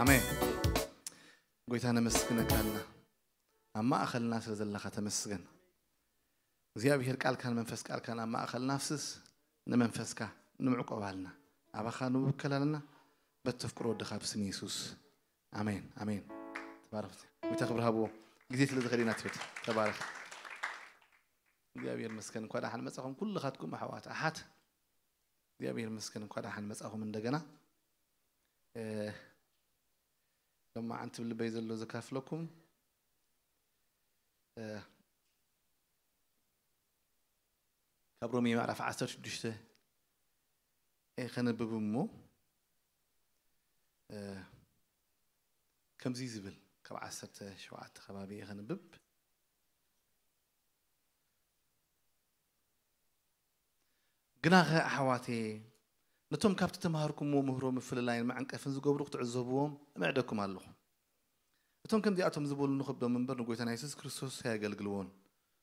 ኣሜን። ጎይታ ነመስግነካ ኣለና። ኣብ ማእኸልና ስለ ዘለኻ ተመስገን። እግዚኣብሔር ቃልካን መንፈስ ቃልካን ኣብ ማእኸልና ኣፍስስ፣ ንመንፈስካ ንምዕቆብ ኣለና። ኣባኻ ንውከል ኣለና። በተፍቅሮ ወድኻ ብስም የሱስ። ኣሜን፣ ኣሜን። ተባረኽ። ጎይታ ክብሪ ሃብዎ። ግዜ ስለ ዝኸደና ትሑት። ተባረኽ። እግዚኣብሔር መስገን። እንኳ ደሓን መጻኹም ኩልኻትኩም ኣሕዋት ኣሓት። እግዚኣብሔር መስገን። እንኳ ደሓን መጻኹም እንደገና። እ፣ ሎማዓንቲ ብልበይ ዘሎ ዘካፍለኩም፣ እ፣ ካብ ሮሜ ምዕራፍ ዓሰርተ ሽዱሽተ እየ ከነብብ እሞ፣ እ፣ ከምዚ ዝብል ካብ ዓሰርተ ሸውዓተ ከባቢ እየ ከነብብ። ግናኸ ኣሕዋተየ፣ ነቶም ካብቲ ተማሃርኩምዎ ምህሮ ምፍልላይን መዐንቀፍን ዝገብሩ ክትዕዘብዎም እምዕደኩም ኣለኹ። እቶም ከምዚኣቶም ዝበሉ ንኸብዶም እምበር ንጎይታና የሱስ ክርስቶስ ኣየገልግልዎን።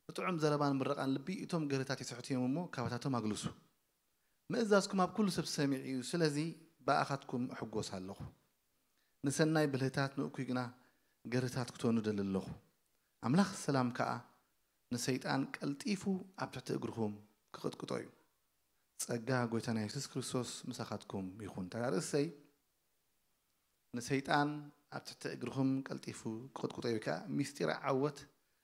ብጥዑም ዘረባን ምረቓን ልቢ እቶም ገርህታት ይስሕቱ እዮም እሞ ካባታቶም ኣግልሱ። ምእዛዝኩም ኣብ ኩሉ ሰብ ሰሚዑ እዩ፣ ስለዚ ብኣኻትኩም እሕጎስ ኣለኹ። ንሰናይ ብልህታት ንእኩይ ግና ገርህታት ክትኮኑ እደሊ ኣለኹ። ኣምላኽ ሰላም ከኣ ንሰይጣን ቀልጢፉ ኣብ ትሕቲ እግርኹም ክቕጥቅጦ እዩ። ጸጋ ጎይታና የሱስ ክርስቶስ ምሳኻትኩም ይኹን። እታ ርእሰይ ንሰይጣን ኣብ ትሕቲ እግርኹም ቀልጢፉ ክቕጥቅጦ እዩ፣ ከኣ ምስጢር ዓወት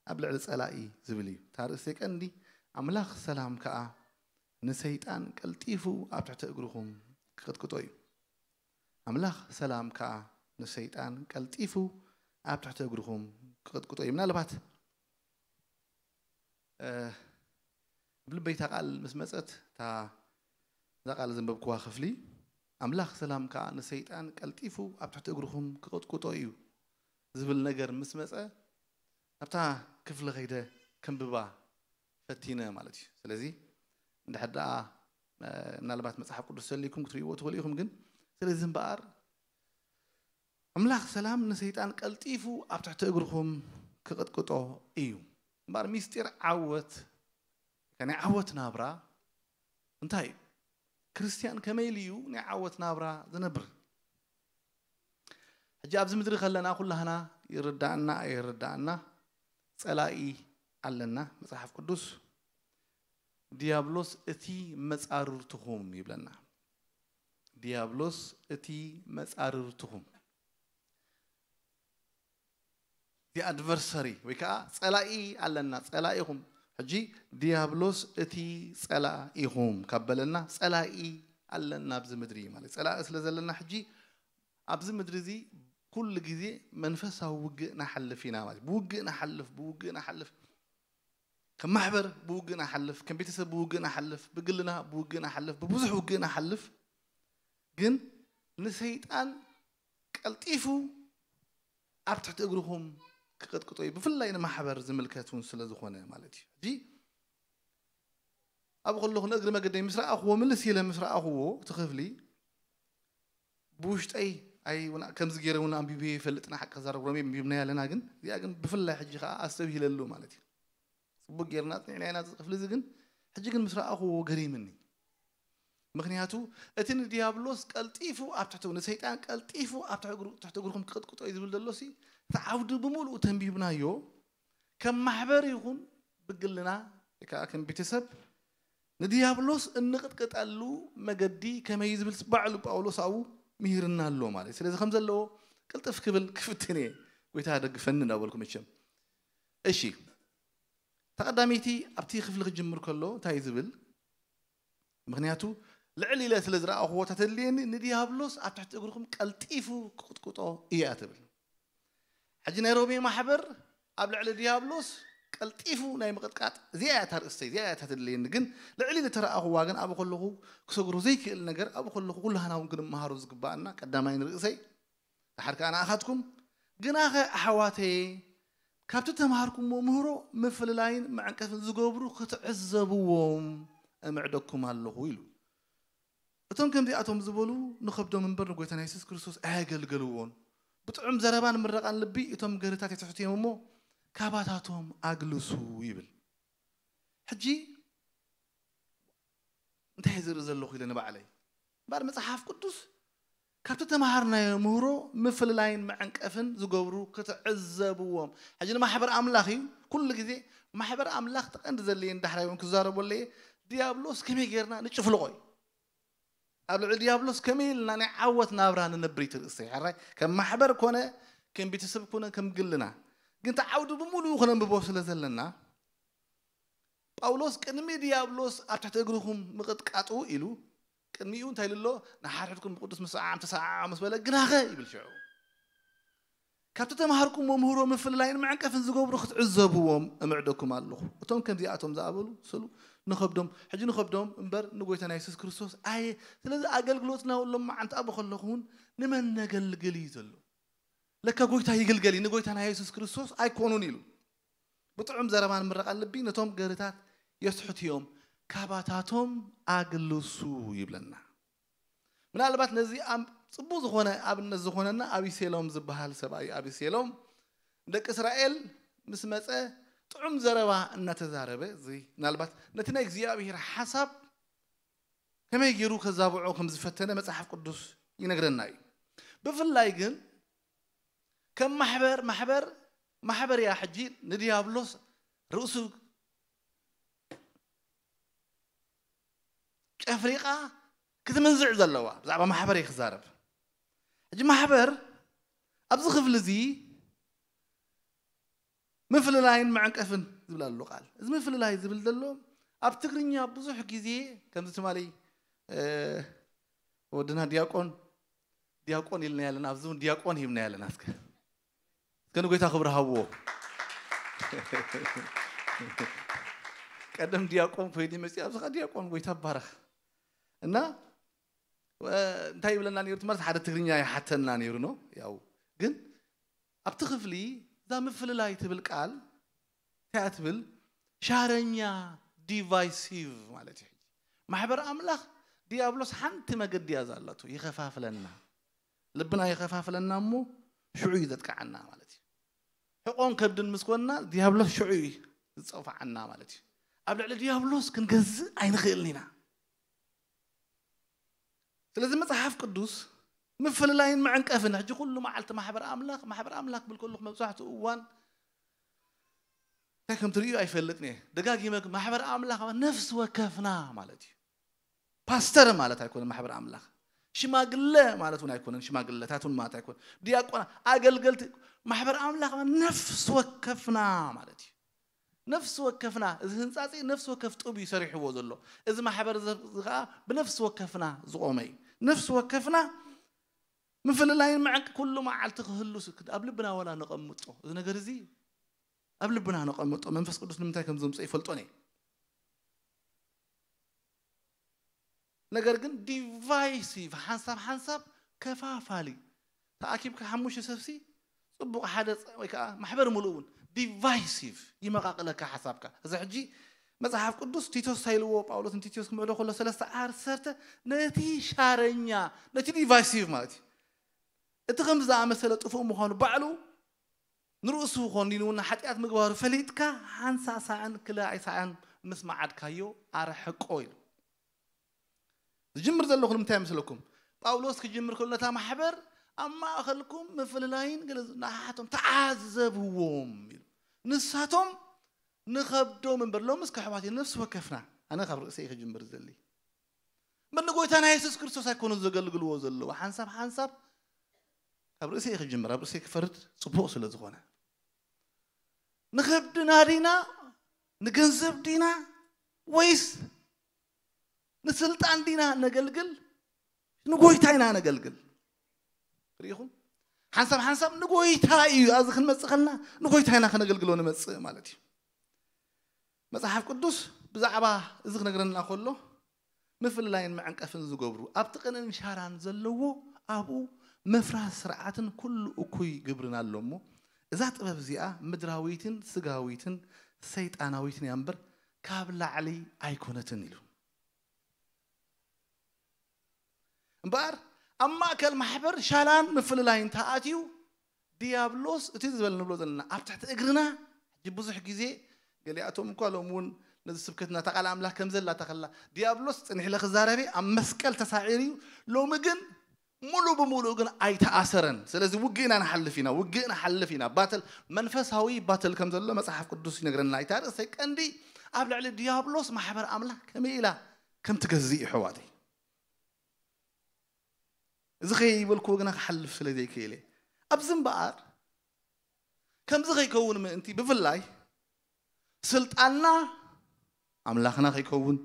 ኣብ ልዕሊ ጸላኢ ዝብል እዩ። እታ ርእሰይ ቀንዲ ኣምላኽ ሰላም ከኣ ንሰይጣን ቀልጢፉ ኣብ ትሕቲ እግርኹም ክቕጥቅጦ እዩ። ኣምላኽ ሰላም ከኣ ንሰይጣን ቀልጢፉ ኣብ ትሕቲ እግርኹም ክቕጥቅጦ እዩ። ምናልባት እ፣ ኣብ ልበይ እታ ቃል ምስ መጸት፣ እታ፣ እዛ ቃል ዘንበብኩዋ ክፍሊ፣ ኣምላኽ ሰላም ከኣ ንሰይጣን ቀልጢፉ ኣብ ትሕቲ እግርኹም ክቕጥቅጦ እዩ ዝብል ነገር ምስ መጸ፣ ኣብታ ክፍሊ ከይደ ከንብባ ፈቲነ ማለት እዩ። ስለዚ እንድሕር ደኣ፣ እ፣ ምናልባት መጽሓፍ ቅዱስ ሰሊኩም ክትርእይዎ ትኽእሉ ኢኹም፣ ግን ስለዚ እምበኣር ኣምላኽ ሰላም ንሰይጣን ቀልጢፉ ኣብ ትሕቲ እግርኹም ክቕጥቅጦ እዩ። እምበኣር ምስጢር ዓወት፣ ናይ ዓወት ናብራ እንታይ እዩ? ክርስትያን ከመይ ኢሉ እዩ ናይ ዓወት ናብራ ዝነብር? ሕጂ ኣብዚ ምድሪ ከለና ኩላህና ይርዳእና ኣይርዳእና ጸላኢ ኣለና። መጽሓፍ ቅዱስ ዲያብሎስ እቲ መጻርርትኹም ይብለና። ዲያብሎስ እቲ መጻርርትኹም፣ the adversary፣ ወይ ከዓ ጸላኢ ኣለና፣ ጸላኢኹም። ሕጂ ዲያብሎስ እቲ ጸላኢኹም ካብ በለና፣ ጸላኢ ኣለና ኣብዚ ምድሪ ማለት እዩ። ጸላኢ ስለ ዘለና ሕጂ ኣብዚ ምድሪ እዚ ኩሉ ግዜ መንፈሳዊ ውግእ ንሓልፍ ኢና ማለት እዩ። ብውግእ ንሓልፍ፣ ብውግእ ንሓልፍ። ከም ማሕበር ብውግእ ንሓልፍ፣ ከም ቤተሰብ ብውግእ ንሓልፍ፣ ብግልና ብውግእ ንሓልፍ፣ ብብዙሕ ውግእ ንሓልፍ። ግን ንሰይጣን ቀልጢፉ ኣብ ትሕቲ እግርኹም ክቕጥቅጦ እዩ። ብፍላይ ንማሕበር ዝምልከት እውን ስለ ዝኾነ ማለት እዩ። ሕጂ ኣብኡ ከለኹ ንእግሪ መገደይ ምስ ረኣኹዎ፣ ምልስ ኢለ ምስ ረኣኹዎ፣ እቲ ክፍሊ ብውሽጠይ ኣይ፣ ውና-፣ ከምዚ ገይረ እውን ኣንቢበ ይፈልጥና፣ ሓቂ ክዛረብ ሮሜ ኣንቢብናያ ኣለና፣ ግን እዚኣ ግን ብፍላይ ሕጂ ከዓ ኣስተብሂለሉ ማለት እዩ። ጽቡቅ ጌርና ኣጽኒዕናያ ናብዚ ክፍሊ እዚ፣ ግን ሕጂ ግን ምስ ረኣኹዎ ገሪምኒ። ምኽንያቱ እቲ ንዲያብሎስ ቀልጢፉ ኣብ ትሕቲ፣ ንሰይጣን ቀልጢፉ ኣብ ትሕቲ እግሩ-፣ ትሕቲ እግርኹም ክቕጥቅጦ እዩ ዝብል ዘሎ ሲ፣ እቲ ዓውዲ ብምሉኡ ተንቢብናዮ፣ ከም ማሕበር ይኹን ብግልና ወይ ከዓ ከም ቤተሰብ ንዲያብሎስ እንቕጥቅጠሉ መገዲ ከመይ እዩ ዝብል ባዕሉ ጳውሎስ ኣብኡ ምሂርና ኣሎ ማለት እዩ። ስለዚ ከም ዘለዎ ቅልጥፍ ክብል ክፍትን እየ፣ ጎይታ ደግፈኒ እንዳበልኩ መቸም። እሺ፣ ተቐዳመይቲ ኣብቲ ክፍሊ ክጅምር ከሎ እንታይ እዩ ዝብል? ምኽንያቱ ልዕል ኢለ ስለ ዝረኣኹዎ እታ ተድልየኒ፣ ንዲያብሎስ ኣብ ትሕቲ እግርኹም ቀልጢፉ ክቕጥቅጦ እያ ትብል። ሕጂ ናይ ሮሜ ማሕበር ኣብ ልዕሊ ዲያብሎስ ቀልጢፉ ናይ ምቕጥቃጥ እዚኣ እያ እታ ርእሰይ፣ እዚኣ እያ እታ ተድልየኒ። ግን ልዕል ኢለ ተረኣኹዋ ግን ኣብኡ ከለኹ ክሰግሮ ዘይክእል ነገር ኣብኡ ከለኹ ኩላህና እውን ክንመሃሮ ዝግባኣና ቀዳማይ ንርእሰይ ደሓር ከኣ ንኣኻትኩም፣ ግናኸ ኣሕዋተየ፣ ካብቲ ተምሃርኩምዎ ምህሮ ምፍልላይን መዕንቀፍን ዝገብሩ ክትዕዘብዎም እምዕደኩም ኣለኹ ኢሉ። እቶም ከምዚኣቶም ዝበሉ ንኸብዶም እምበር ንጎይታና የሱስ ክርስቶስ ኣየገልገልዎን። ብጥዑም ዘረባን ምረቓን ልቢ እቶም ገርህታት የትሕቱ እዮም እሞ ካባታቶም ኣግልሱ ይብል። ሕጂ እንታይ ዝርኢ ዘለኹ ኢለ ንባዕለይ እምበኣር መጽሓፍ ቅዱስ ካብቲ ተምሃርናዮ ምህሮ ምፍልላይን መዐንቀፍን ዝገብሩ ክትዕዘብዎም። ሕጂ ንማሕበር ኣምላኽ እዩ ኩሉ ግዜ ማሕበር ኣምላኽ ተቐንዲ ዘድልየን ዳሕራይ እውን ክዛረበሉ እየ። ዲያብሎስ ከመይ ጌርና ንጭፍልቆ እዩ። ኣብ ልዕሊ ዲያብሎስ ከመይ ኢልና ናይ ዓወት ናብራ ንነብር እዩ ትርእስቲ። ሕራይ ከም ማሕበር ኮነ ከም ቤተሰብ ኮነ ከም ግልና ግን እቲ ዓውዲ ብምሉኡ ክነንብቦ ስለ ዘለና ጳውሎስ ቅድሚ ዲያብሎስ ኣብ ትሕቲ እግርኹም ምቕጥቃጡ ኢሉ ቅድሚኡ እንታይ ኢሉ ኣሎ? ንሓድሕድኩም ብቅዱስ ምስዓዓም ተሰዓዓ ምስ በለ ግናኸ ይብል ሽዑ ካብቲ ተምሃርኩሞ ምህሮ ምፍልላይን መዕንቀፍን ዝገብሩ ክትዕዘብዎም እምዕደኩም ኣለኹ። እቶም ከምዚኣቶም ዝኣበሉ ስሉ ንኸብዶም ሕጂ ንኸብዶም እምበር ንጎይታና የሱስ ክርስቶስ ኣየ። ስለዚ ኣገልግሎትና ሎም መዓልቲ ኣብ ከለኹ እውን ንመን ነገልግል እዩ ዘሎ። ለካ ጎይታ ይግልገል እዩ፣ ንጎይታና የሱስ ክርስቶስ ኣይኮኑን ኢሉ። ብጥዑም ዘረባን ምረቓን ልቢ ነቶም ገርታት የስሕቱ እዮም፣ ካባታቶም ኣግልሱ ይብለና። ምናልባት ነዚ ኣም- ጽቡቕ ዝኾነ ኣብነት ዝኾነና ኣቢሴሎም ዝበሃል ሰብኣይ ኣቢሴሎም ደቂ እስራኤል ምስ መጸ ጥዑም ዘረባ እናተዛረበ እዚ ምናልባት ነቲ ናይ እግዚኣብሔር ሓሳብ ከመይ ገይሩ ከዛብዖ ከም ዝፈተነ መጽሓፍ ቅዱስ ይነግረና እዩ። ብፍላይ ግን ከም ማሕበር ማሕበር ማሕበር እያ ሕጂ ንዲያብሎስ ርእሱ ጨፍሪቓ ክትምንዝዕ ዘለዋ ብዛዕባ ማሕበር እየ ክዛረብ። ሕጂ ማሕበር ኣብዚ ክፍሊ እዚ ምፍልላይን መዕንቀፍን ዝብል ኣሎ ቃል። እዚ ምፍልላይ ዝብል ዘሎ ኣብ ትግርኛ ብዙሕ ግዜ ከምዚ ትማሊ እ፣ ወድና ዲያቆን ዲያቆን ኢልና ያለና ኣብዚ እውን ዲያቆን ሂብና ያለና እስከ እስከ ንጎይታ ክብሪ ሃብዎ። ቀደም ዲያቆን ኮይኑ መፂ ኣብዚ ኸዓ ዲያቆን ጎይታ ባረኽ እና እ፣ እንታይ ይብለና ነይሩ ትምህርቲ ሓደ ትግርኛ ይሓተና ነይሩ ነው ያው ግን ኣብቲ ክፍሊ እዛ ምፍልላይ ትብል ቃል እንታይ እያ ትብል? ሻረኛ ዲቫይሲቭ ማለት እዩ። ሕጂ ማሕበር ኣምላኽ ዲያብሎስ ሓንቲ መገዲ እያ ዛላቱ ይኸፋፍለና፣ ልብና ይኸፋፍለና እሞ ሽዑ እዩ ዘጥቅዓና ማለት እዩ። ሕቆን ከብድን ምስ ኮንና ዲያብሎስ ሽዑ እዩ ዝፀፋዓና ማለት እዩ። ኣብ ልዕሊ ዲያብሎስ ክንገዝእ ኣይንኽእልን ኢና። ስለዚ መጽሓፍ ቅዱስ ምፍልላይን መዕንቀፍን ሕጂ ኩሉ መዓልቲ ማሕበር ኣምላኽ ማሕበር ኣምላኽ ክብል ከለኹ መብዛሕትኡ እዋን እንታይ ከም ትርእዩ ኣይፈልጥን እየ። ደጋጊመ ማሕበር ኣምላኽ ነፍሲ ወከፍና ማለት እዩ። ፓስተር ማለት ኣይኮነን ማሕበር ኣምላኽ። ሽማግለ ማለት እውን ኣይኮነን። ሽማግለታት እውን ማለት ኣይኮነን። ዲያቆና ኣገልገልቲ ማሕበር ኣምላኽ ነፍሲ ወከፍና ማለት እዩ። ነፍሲ ወከፍና እዚ ህንፃ እዚ ነፍሲ ወከፍ ጡብ እዩ ሰሪሕዎ ዘሎ። እዚ ማሕበር እዚ እዚ ከዓ ብነፍሲ ወከፍና ዝቆመ እዩ። ነፍሲ ወከፍና ምፍልላይን መዕንቅ ኩሉ መዓልቲ ክህሉ ስ- ኣብ ልብና ዋላ ነቐምጦ እዚ ነገር እዚ ኣብ ልብና ነቐምጦ መንፈስ ቅዱስ ንምንታይ ከም ዘምፅኦ ይፈልጦን እየ። ነገር ግን ዲቫይሲቭ ሓንሳብ ሓንሳብ ከፋፋሊ ተኣኪብካ ሓሙሽተ ሰብሲ ፅቡቕ ሓደ ፅ- ወይ ከዓ ማሕበር ሙሉእ እውን ዲቫይሲቭ ይመቃቅለካ ሓሳብካ። እዚ ሕጂ መፅሓፍ ቅዱስ ቲቶስ እንታይ ኢልዎ ጳውሎስ ንቲቶስ ክምዕዶ ከሎ ሰለስተ ዓሰርተ ነቲ ሻረኛ ነቲ ዲቫይሲቭ ማለት እዩ እቲ ከምዚ ዝኣመሰለ ጥፉእ ምዃኑ ባዕሉ ንርእሱ ኮኒኑ ንሓጢኣት ምግባሩ ፈሊጥካ ሓንሳ ሳዕን ክለ ኣይሳዕን ምስ መዓድካዮ ኣርሕቆ ኢሉ ዝጅምር ዘለኹ ንምንታይ ይመስለኩም? ጳውሎስ ክጅምር ከሎ ነታ ማሕበር ኣብ ማእኸልኩም ምፍልላይን ገለ ንሓቶም ተዓዘብዎም ኢሉ። ንሳቶም ንኸብዶም እምበር ሎምስ ከሕዋት ነፍሲ ወከፍና ኣነ ካብ ርእሰይ ክጅምር ዘሊ እምበር ንጎይታና የሱስ ክርስቶስ ኣይኮኑ ዘገልግልዎ ዘለዉ ሓንሳብ ሓንሳብ ካብ ርእሰይ ክጅምር ኣብ ርእሰይ ክፈርድ ፅቡቕ ስለ ዝኾነ ንኸብድና ዲና ንገንዘብ ዲና ወይስ ንስልጣን ዲና ነገልግል ንጎይታ ኢና ነገልግል ርኢኹም ሓንሳብ ሓንሳብ ንጎይታ እዩ ኣብዚ ክንመፅእ ከልና ንጎይታ ኢና ከነገልግሎ ንመፅእ ማለት እዩ መፅሓፍ ቅዱስ ብዛዕባ እዚ ክነግረና ከሎ ምፍልላይን መዕንቀፍን ዝገብሩ ኣብቲ ቅንእን ሻራን ዘለዎ ኣብኡ ምፍራስ ስርዓትን ኩሉ እኩይ ግብርን ኣሎ እሞ እዛ ጥበብ እዚኣ ምድራዊትን ስጋዊትን ሰይጣናዊትን እያ እምበር ካብ ላዕሊ ኣይኮነትን ኢሉ እምበኣር ኣብ ማእከል ማሕበር ሻላን ምፍልላይን ተኣትዩ ዲያብሎስ እቲ ዝበል ንብሎ ዘለና ኣብ ትሕቲ እግርና ሕጂ ብዙሕ ግዜ ገሊኣቶም እኳ ሎም እውን ነዚ ስብከትና እታ ቃል ኣምላኽ ከም ዘላ ተኸላ ዲያብሎስ ፅንሕ ኢለ ክዛረበ ኣብ መስቀል ተሳዒሩ እዩ ሎሚ ግን ሙሉ ብምሉእ ግን ኣይተኣሰረን። ስለዚ ውግእና ንሓልፍ ኢና፣ ውግእ ንሓልፍ ኢና። ባተል፣ መንፈሳዊ ባተል ከም ዘሎ መጽሓፍ ቅዱስ ይነግረና። ኣይታ ርእሰይ ቀንዲ ኣብ ልዕሊ ዲያብሎስ ማሕበር ኣምላኽ ከመይ ኢላ ከም ትገዝእ እዩ፣ ኣሕዋተይ። እዚ ከይበልኩ ግና ክሓልፍ ስለ ዘይክእል እየ። ኣብዚ እምበኣር ከምዚ ከይከውን ምእንቲ፣ ብፍላይ ስልጣንና ኣምላኽና ከይከውን፣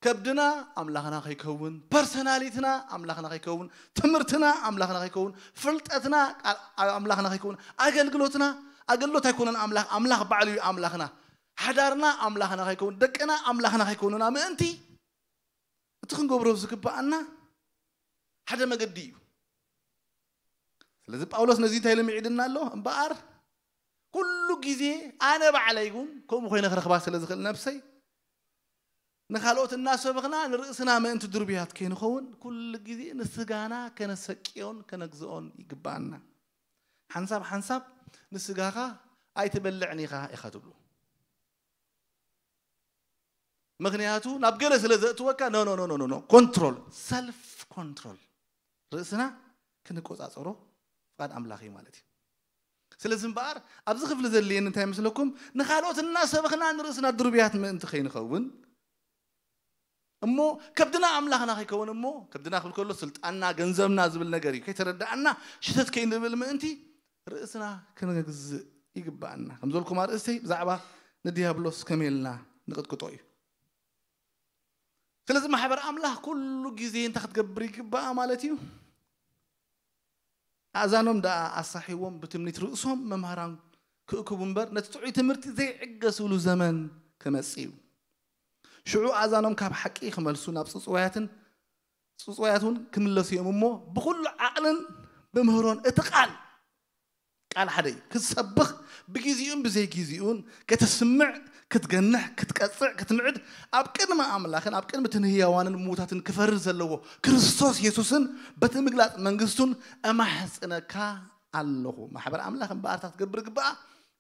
ከብድና ኣምላኽና ከይከውን፣ ፐርሰናሊትና ኣምላኽና ከይከውን፣ ትምህርትና ኣምላኽና ከይከውን፣ ፍልጠትና ቃል ኣምላኽና ከይከውን፣ ኣገልግሎትና፣ ኣገልግሎት ኣይኮነን ኣምላኽ፣ ኣምላኽ ባዕሉ እዩ ኣምላኽና። ሓዳርና ኣምላኽና ከይከውን፣ ደቅና ኣምላኽና ከይከውኑና ምእንቲ፣ እቲ ክንገብሮ ዝግብኣና ሓደ መገዲ እዩ። ስለዚ ጳውሎስ ነዚ እንታይ ኢሉ ምዒድና ኣሎ? እምበኣር ኩሉ ግዜ ኣነ ባዕለይ እውን ከምኡ ኮይነ ክረኽባ ስለ ዝኽእል ነብሰይ፣ ንኻልኦት እናሰበኽና ንርእስና ምእንቲ ድርብያት ከይንኸውን፣ ኩሉ ግዜ ንስጋና ከነሰቅዮን ከነግዝኦን ይግብኣና። ሓንሳብ ሓንሳብ ንስጋኻ ኣይትበልዕን ኢኻ ኢኻ ትብሉ። ምኽንያቱ ናብ ገለ ስለ ዘእትወካ፣ ኖ፣ ኖ፣ ኖ፣ ኖ፣ ኖ፣ ኮንትሮል፣ ሰልፍ ኮንትሮል፣ ርእስና ክንቆጻጸሮ ፍቓድ ኣምላኽ እዩ ማለት እዩ። ስለዚ እምበኣር ኣብዚ ክፍሊ ዘድልየኒ እንታይ ይመስለኩም? ንኻልኦት እናሰበኽና ንርእስና ድርብያት ምእንቲ ከይንኸውን፣ እሞ ከብድና ኣምላኽና ከይከውን፣ እሞ ከብድና ክብል ከሎ ስልጣንና፣ ገንዘብና ዝብል ነገር እዩ፣ ከይተረዳእና ሽተት ከይንብል ምእንቲ ርእስና ክንገዝእ ይግብኣና። ከም ዝበልኩም ኣርእስተይ ብዛዕባ ንዲያብሎስ ከመይ ኢልና ንቕጥቅጦ እዩ። ስለዚ ማሕበር ኣምላኽ ኩሉ ግዜ እንታይ ክትገብር ይግባኣ ማለት እዩ? ኣእዛኖም ደኣ ኣሳሒዎም ብትምኒት ርእሶም መምህራን ክእክቡ እምበር፣ ነቲ ጥዑይ ትምህርቲ ዘይዕገስሉ ዘመን ክመጽእ እዩ። ሽዑ ኣእዛኖም ካብ ሓቂ ክመልሱ ናብ ጽጽዋያትን ጽጽዋያት እውን ክምለሱ እዮም እሞ፣ ብኹሉ ዓቕልን ብምህሮን እቲ ቃል፣ ቃል ሓደ እዩ፣ ክትሰብኽ ብግዜኡን ብዘይግዜኡን፣ ከተስምዕ፣ ክትገንሕ፣ ክትቀጽዕ፣ ክትምዕድ፣ ኣብ ቅድሚ ኣምላኽን ኣብ ቅድሚ እተን ህያዋንን ምዉታትን ክፈርድ ዘለዎ ክርስቶስ የሱስን በቲ ምግላጽ መንግስቱን እማሕጽነካ ኣለኹ። ማሕበር ኣምላኽ እምበኣርታ ክትገብር ይግባኣ፣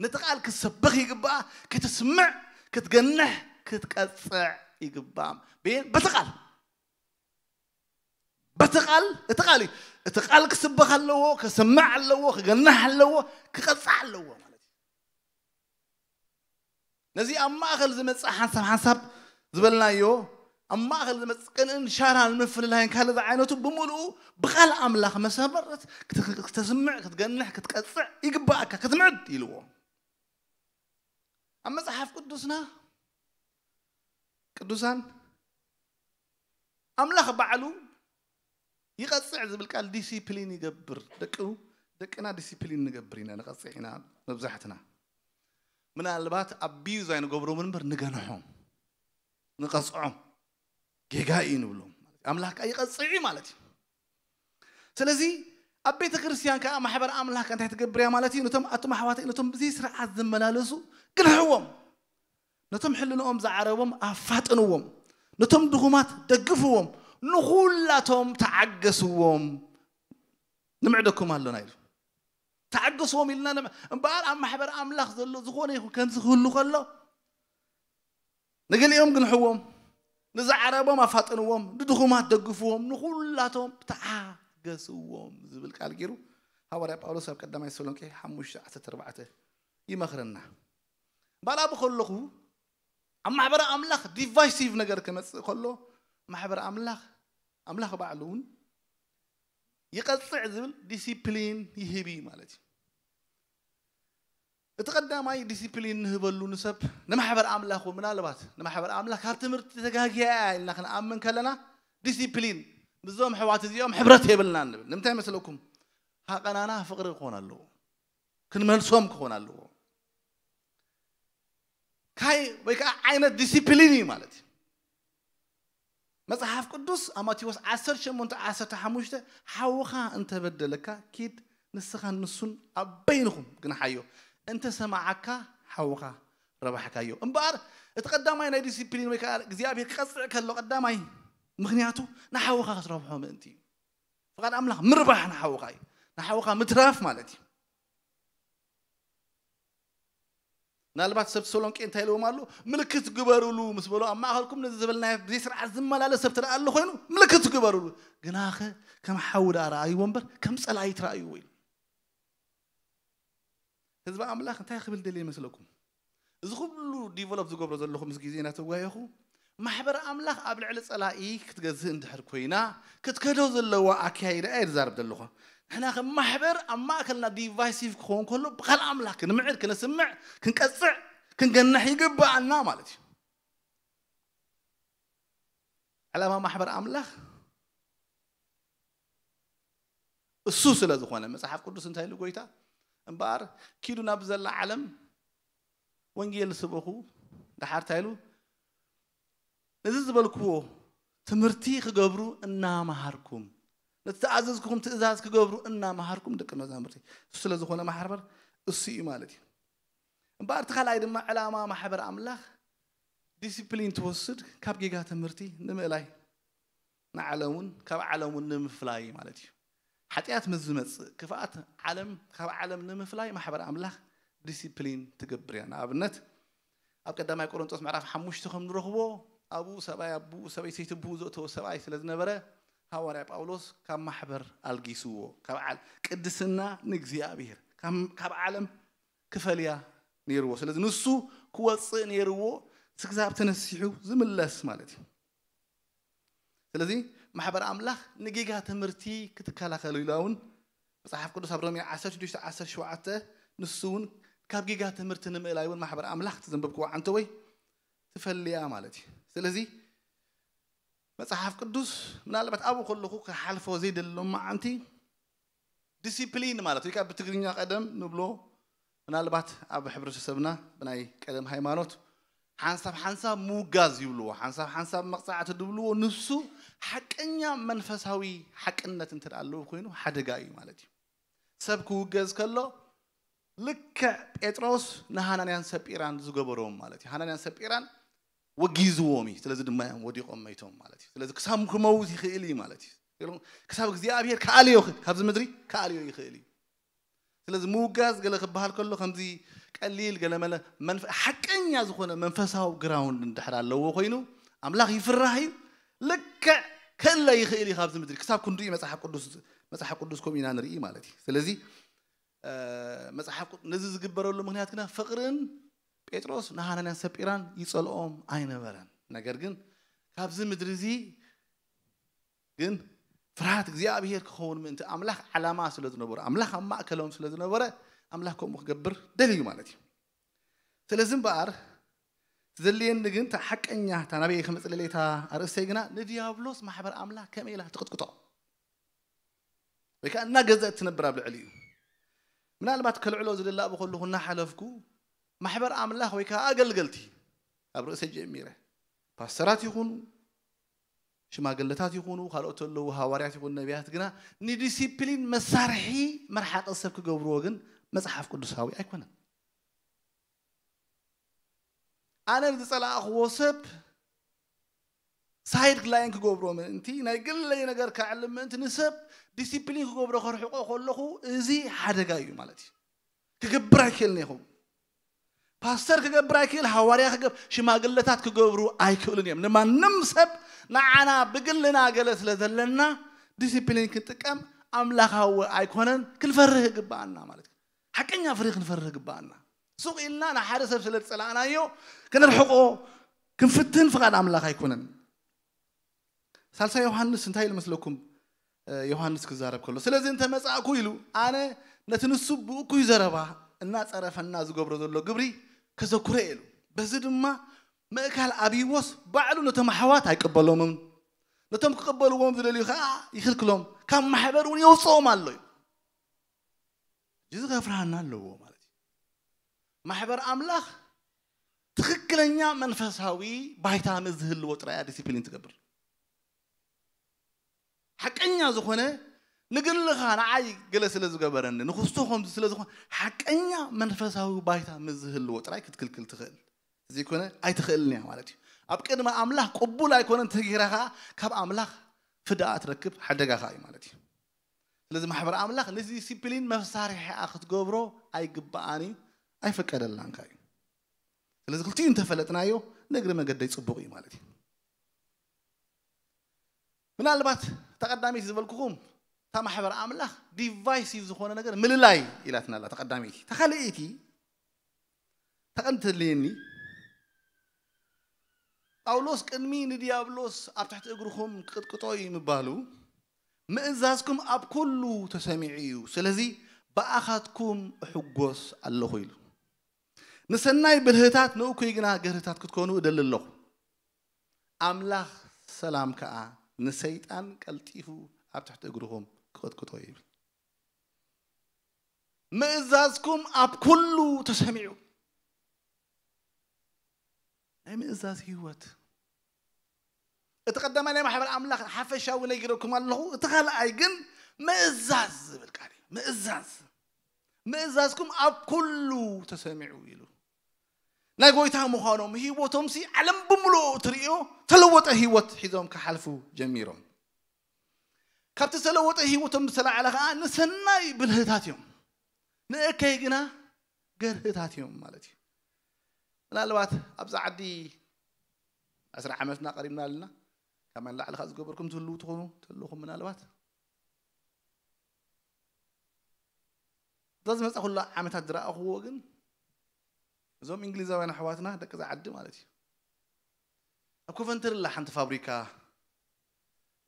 ነቲ ቃል ክትሰብኽ ይግባኣ፣ ክትስምዕ፣ ክትገንሕ፣ ክትቀጽዕ ይግባኣ። በየን? በቲ ቃል። በቲ ቃል፣ እቲ ቃል እዩ። እቲ ቃል ክስበኽ ኣለዎ፣ ክስማዕ ኣለዎ፣ ክገናሕ ኣለዎ፣ ክቐጻዕ ኣለዎ ማለት እዩ። ነዚ ኣብ ማእኸል ዝመጽእ ሓንሳብ ሓንሳብ ዝበልናዮ፣ ኣብ ማእኸል ዝመጽእ ቅንእን ሻራን ምፍልላይን ካልእ ዝዓይነቱ ብምሉኡ ብቓል ኣምላኽ መሰረት ክተ-፣ ክተስምዕ፣ ክትገንሕ፣ ክትቀጽዕ ይግባኣካ፣ ክትምዕድ ኢልዎ። ኣብ መጽሓፍ ቅዱስና ቅዱሳን ኣምላኽ ባዕሉ ይቐጽዕ ዝብል ቃል ዲሲፕሊን ይገብር። ደቂ-፣ ደቅና ዲሲፕሊን ንገብር ኢና፣ ንቐጽዕ ኢና መብዛሕትና። ምናልባት ኣቢዩዝ ኣይንገብሮምን እምበር ንገንሖም፣ ንቐጽዖም፣ ጌጋ እዩ ንብሎም። ኣምላኽ ከኣ ይቐጽዕ እዩ ማለት እዩ። ስለዚ ኣብ ቤተ ክርስቲያን ከኣ ማሕበር ኣምላኽ ከኣ እንታይ ትገብር እያ ማለት እዩ? ነቶም ኣቱም ኣሕዋተይ፣ ነቶም ብዘይ ስርዓት ዝመላለሱ ግንሕዎም፣ ነቶም ሕልንኦም ዝዓረቦም ኣፋጥንዎም፣ ነቶም ድኹማት ደግፍዎም፣ ንኹላቶም ተዓገስዎም። ንምዕደኩም ኣሎና ኢሉ። ተዓገስዎም ኢልና ንብ-፣ እምበኣር ኣብ ማሕበር ኣምላኽ ዘሎ ዝኾነ ይኹን ከምዚ ክህሉ ከሎ ንገሊኦም ግንሕዎም፣ ንዝዓረቦም ኣፋጥንዎም፣ ንድኹማት ደግፍዎም፣ ንኹላቶም ተዓገስዎም ዝብል ቃል ገይሩ ሃዋርያ ጳውሎስ ኣብ ቀዳማይ ተሰሎንቄ ሓሙሽተ ዓሰርተ ኣርባዕተ ይመኽረና። እምበኣር ኣብኡ ከለኹ ኣብ ማሕበረ ኣምላኽ ዲቫይሲቭ ነገር ክመጽእ ከሎ ማሕበረ ኣምላኽ፣ ኣምላኽ ባዕሉ እውን ይቐጽዕ ዝብል ዲሲፕሊን ይህብ እዩ ማለት እዩ። እቲ ቀዳማይ ዲሲፕሊን ንህበሉ ንሰብ ንማሕበር ኣምላኽ እውን፣ ምናልባት ንማሕበር ኣምላኽ ካብ ትምህርቲ ተጋግያ እያ ኢልና ክንኣምን ከለና ዲሲፕሊን ምስዞም ኣሕዋት እዚኦም ሕብረት የብልናን ንብል። ንምንታይ መስለኩም? ሃቐናና ፍቕሪ ክኾን ኣለዎ፣ ክንመልሶም ክኾን ኣለዎ። ካይ ወይ ከዓ ዓይነት ዲሲፕሊን እዩ ማለት እዩ። መጽሓፍ ቅዱስ ኣብ ማቴዎስ ዓሰርተ ሸሞንተ ዓሰርተ ሓሙሽተ ሓውኻ እንተበደለካ ኪድ ንስኻን ንሱን ኣብ በይንኹም ግንሓዮ፣ እንተ ሰማዓካ ሓውኻ ረባሕካዮ። እምበኣር እቲ ቀዳማይ ናይ ዲሲፕሊን ወይ ከዓ እግዚኣብሔር ክቐጽዕ ከሎ ቀዳማይ ምኽንያቱ ንሓውኻ ክትረብሖ ምእንቲ እዩ። ፍቓድ ኣምላኽ ምርባሕ ንሓውኻ እዩ። ንሓውኻ ምትራፍ ማለት እዩ። ምናልባት ሰብ ተሰሎንቄ እንታይ ኢልዎም ኣሎ? ምልክት ግበሩሉ ምስ በሎ ኣብ ማእኸልኩም ነዚ ዝበልናዮ ብዘይ ስርዓት ዝመላለስ ሰብ ትረኣ ኣሎ ኮይኑ ምልክት ግበሩሉ። ግናኸ ከም ሓዊ ደኣ ረኣይዎ እምበር ከም ጸላኢ ትረኣይዎ ኢሉ። ህዝቢ ኣምላኽ እንታይ ክብል ደልየ ይመስለኩም? እዚ ኩሉ ዲቨሎፕ ዝገብሮ ዘለኹ ምስ ግዜ እናተጓየኹ ማሕበር ኣምላኽ ኣብ ልዕሊ ጸላኢ ክትገዝእ እንድሕር ኮይና ክትከዶ ዘለዋ ኣካይዳ እየ ዝዛረብ ዘለኹ። ንሕና ከም ማሕበር ኣብ ማእከልና ዲቫይሲቭ ክኸውን ከሎ ብካል ኣምላኽ ክንምዕድ ክነስምዕ ክንቀጽዕ ክንገንሕ ይግብኣና ማለት እዩ። ዕላማ ማሕበር ኣምላኽ እሱ ስለ ዝኾነ መጽሓፍ ቅዱስ እንታይ ኢሉ ጎይታ እምበኣር ኪዱ ናብ ዘላ ዓለም ወንጌል ስበኹ። ደሓር እንታይ ኢሉ ነዚ ዝበልክዎ ትምህርቲ ክገብሩ እናመሃርኩም ነቲ ተኣዘዝኩኹም ትእዛዝ ክገብሩ እናመሃርኩም ደቂ መዛሙርቲ እሱ ስለ ዝኾነ ማሕበር እሱ እዩ ማለት እዩ። እምበኣር እቲ ካልኣይ ድማ ዕላማ ማሕበር ኣምላኽ ዲሲፕሊን ትወስድ ካብ ጌጋ ትምህርቲ ንምእላይ ንዓለሙን ካብ ዓለሙን ንምፍላይ ማለት እዩ። ሓጢኣት ምስ ዝመጽእ ክፍኣት ዓለም ካብ ዓለም ንምፍላይ ማሕበር ኣምላኽ ዲሲፕሊን ትገብር እያ። ንኣብነት ኣብ ቀዳማይ ቆሮንጦስ ምዕራፍ ሓሙሽተ ከም ንረኽቦ ኣብኡ ሰብኣይ ኣቦኡ ሰበይ ሰይቲ ብኡ ዘእተወ ሰብኣይ ስለ ዝነበረ ሃዋርያ ጳውሎስ ካብ ማሕበር ኣልጊስዎ። ካብ ዓል ቅድስና ንእግዚኣብሔር ካብ ዓለም ክፈልያ ነይርዎ። ስለዚ ንሱ ክወፅእ ነይርዎ ስግዛብ ተነሲሑ ዝምለስ ማለት እዩ። ስለዚ ማሕበር ኣምላኽ ንጌጋ ትምህርቲ ክትከላኸሉ ኢላ እውን መጽሓፍ ቅዱስ ኣብ ሮሜ ዓሰርተ ሽዱሽተ ዓሰርተ ሸውዓተ ንሱ እውን ካብ ጌጋ ትምህርቲ ንምእላይ እውን ማሕበር ኣምላኽ ትዘንበብክዋ ዓንተወይ ትፈልያ ማለት እዩ። ስለዚ መጽሓፍ ቅዱስ ምናልባት ኣብኡ ከለኹ ክሓልፎ ዘይደሎም መዓንቲ ዲሲፕሊን ማለት ወይ ከዓ ብትግርኛ ቀደም ንብሎ ምናልባት ኣብ ሕብረተሰብና ብናይ ቀደም ሃይማኖት ሓንሳብ ሓንሳብ ምውጋዝ ይብልዎ፣ ሓንሳብ ሓንሳብ መቕፃዕቲ ዝብልዎ ንሱ ሓቀኛ መንፈሳዊ ሓቅነት እንተ ኣለዎ ኮይኑ ሓደጋ እዩ ማለት እዩ። ሰብ ክውገዝ ከሎ ልክዕ ጴጥሮስ ንሃናንያን ሰጲራን ዝገበሮም ማለት እዩ። ሃናንያን ሰጲራን ወጊዝዎም እዩ። ስለዚ ድማ እዮም ወዲቖም መይቶም ማለት እዩ። ስለዚ ክሳብ ክመውት ይኽእል እዩ ማለት እዩ። ክሳብ እግዚኣብሔር ክኣልዮ ካብዚ ምድሪ ክኣልዮ ይኽእል እዩ። ስለዚ ምውጋዝ ገለ ክበሃል ከሎ ከምዚ ቀሊል ገለመለ ሓቀኛ ዝኾነ መንፈሳዊ ግራውንድ እንድሕር ኣለዎ ኮይኑ ኣምላኽ ይፍራህ እዩ። ልክዕ ክእለ ይኽእል እዩ ካብዚ ምድሪ ክሳብ ክንድኡ መፅሓፍ ቅዱስ መፅሓፍ ቅዱስ ከምኡ ኢና ንርኢ ማለት እዩ። ስለዚ መፅሓፍ ነዚ ዝግበረሉ ምክንያት ግና ፍቅርን ጴጥሮስ ንሃናንያን ሰጲራን ይፀልኦም ኣይነበረን። ነገር ግን ካብዚ ምድሪ እዚ ግን ፍርሃት እግዚኣብሔር ክኸውን ምእንቲ ኣምላኽ ዓላማ ስለ ዝነበሩ ኣምላኽ ኣብ ማእከሎም ስለ ዝነበረ ኣምላኽ ከምኡ ክገብር ደልዩ ማለት እዩ። ስለዚ እምበኣር ትዘልየኒ ግን እታ ሓቀኛ እታ ናበይ ከመፅለለይ እታ ኣርእስተይ ግና ንዲያብሎስ ማሕበር ኣምላኽ ከመይ ኢላ ትቕጥቅጦ ወይ ከዓ እናገዘእት ትነብር ኣብ ልዕሊ እዩ። ምናልባት ከልዕሎ ዝደላእ ብከለኹ እናሓለፍኩ ማሕበር ኣምላኽ ወይ ከዓ ኣገልገልቲ ካብ ርእሰ ጀሚረ ፓስተራት ይኹኑ ሽማግለታት ይኹኑ ካልኦት ኣለዉ ሃዋርያት ይኹኑ ነቢያት ግና ንዲሲፕሊን መሳርሒ መርሓቂ ሰብ ክገብርዎ ግን መፅሓፍ ቅዱሳዊ ኣይኮነን። ኣነ ዝፀላእኽዎ ሰብ ሳይድ ላይን ክገብሮ ምእንቲ ናይ ግለይ ነገር ከዕልም ምእንቲ ንሰብ ዲሲፕሊን ክገብሮ ከርሕቆ ከለኹ እዚ ሓደጋ እዩ ማለት እዩ። ክገብር ኣይክእልን ይኹም ፓስተር ክገብር ኣይክእል ሃዋርያ ክገብ ሽማግለታት ክገብሩ ኣይክእሉን እዮም። ንማንም ሰብ ንዓና ብግልና ገለ ስለ ዘለና ዲሲፕሊን ክንጥቀም ኣምላኻዊ ኣይኮነን። ክንፈርህ ይግብኣና ማለት እዩ። ሓቀኛ ፍርህ ክንፈርህ ይግብኣና። ሱቕ ኢልና ንሓደ ሰብ ስለ ዝጸላእናዮ ክንርሕቆ ክንፍትን ፍቓድ ኣምላኽ ኣይኮነን። ሳልሳይ ዮሃንስ እንታይ ኢሉ መስለኩም? ዮሃንስ ክዛረብ ከሎ ስለዚ እንተ መጻእኩ ኢሉ ኣነ ነቲ ንሱ ብእኩይ ዘረባ እናጸረፈና ዝገብሮ ዘሎ ግብሪ ከዘኩረ ኢሉ በዚ ድማ ምእካል ኣብይዎስ ባዕሉ ነቶም ኣሕዋት ኣይቅበሎምን ነቶም ክቅበልዎም ዝደልዩ ከዓ ይኽልክሎም ካብ ማሕበር እውን የውፅኦም ኣሎ እዩ። እዚ ከፍርሃና ኣለዎ ማለት እዩ። ማሕበር ኣምላኽ ትኽክለኛ መንፈሳዊ ባይታ ምስ ዝህልዎ ጥራይ እያ ዲሲፕሊን ትገብር። ሓቀኛ ዝኾነ ንግልኻ ንዓይ ገለ ስለ ዝገበረኒ ንክስቶ ከምዚ ስለ ዝኾነ ሓቀኛ መንፈሳዊ ባይታ ምስ ዝህልዎ ጥራይ ክትክልክል ትኽእል። ዘይኮነ ኣይትኽእልን እያ ማለት እዩ። ኣብ ቅድሚ ኣምላኽ ቅቡል ኣይኮነን ተገይራ ከዓ ካብ ኣምላኽ ፍዳኣ ትረክብ ሓደጋ ከዓ እዩ ማለት እዩ። ስለዚ ማሕበር ኣምላኽ ነዚ ዲሲፕሊን መሳርሒ ክትገብሮ ኣይግብኣን እዩ ኣይፈቀደልናን ከዓ እዩ። ስለዚ ክልቲኡ እንተፈለጥናዮ፣ ንእግሪ መገደይ ጽቡቕ እዩ ማለት እዩ። ምናልባት ተቐዳመይቲ ዝበልኩኹም፣ እታ ማሕበር ኣምላኽ ዲቫይሲቭ ዝኾነ ነገር ምልላይ ኢላትና ኣላ። ተቐዳመይቲ ተኻልእይቲ ተቐንትልየኒ፣ ጳውሎስ ቅድሚ ንዲያብሎስ ኣብ ትሕቲ እግርኹም ክቕጥቅጦ እዩ ምባሉ፣ ምእዛዝኩም ኣብ ኩሉ ተሰሚዑ እዩ፣ ስለዚ ብኣኻትኩም እሕጎስ ኣለኹ ኢሉ። ንሰናይ ብልህታት ንእኩይ ግና ገርህታት ክትኮኑ እደሊ ኣለኹ። ኣምላኽ ሰላም ከኣ ንሰይጣን ቀልጢፉ ኣብ ትሕቲ እግርኹም ክቕጥቅጦ ይብል። ምእዛዝኩም ኣብ ኩሉ ተሰሚዑ። ናይ ምእዛዝ ህይወት። እቲ ቀዳማይ ናይ ማሕበር ኣምላኽ ሓፈሻዊ ነጊረኩም ኣለኹ። እቲ ካልኣይ ግን ምእዛዝ ዝብል ቃል እዩ። ምእዛዝ። ምእዛዝኩም ኣብ ኩሉ ተሰሚዑ ኢሉ። ናይ ጎይታ ምዃኖም ህይወቶም ሲ ዓለም ብምልኡ ትርእዮ ተለወጠ ህይወት ሒዞም ክሓልፉ ጀሚሮም። ካብቲ ዝተለወጠ ህይወቶም ዝተላዕለ ከዓ ንሰናይ ብልህታት እዮም፣ ንእከይ ግና ገርህታት እዮም ማለት እዩ። ምናልባት ኣብዚ ዓዲ ዕስራ ዓመትና ቀሪብና ኣለና። ካብ መን ላዕሊ ከዓ ዝገበርኩም ትህልዉ ትኾኑ ተለኹም ምናልባት እዛ ዝመፃ ኩላ ዓመታት ዝረኣኽዎ ግን እዞም እንግሊዛውያን ኣሕዋትና ደቂ እዛ ዓዲ ማለት እዩ። ኣብ ኮቨንተሪ ኣላ ሓንቲ ፋብሪካ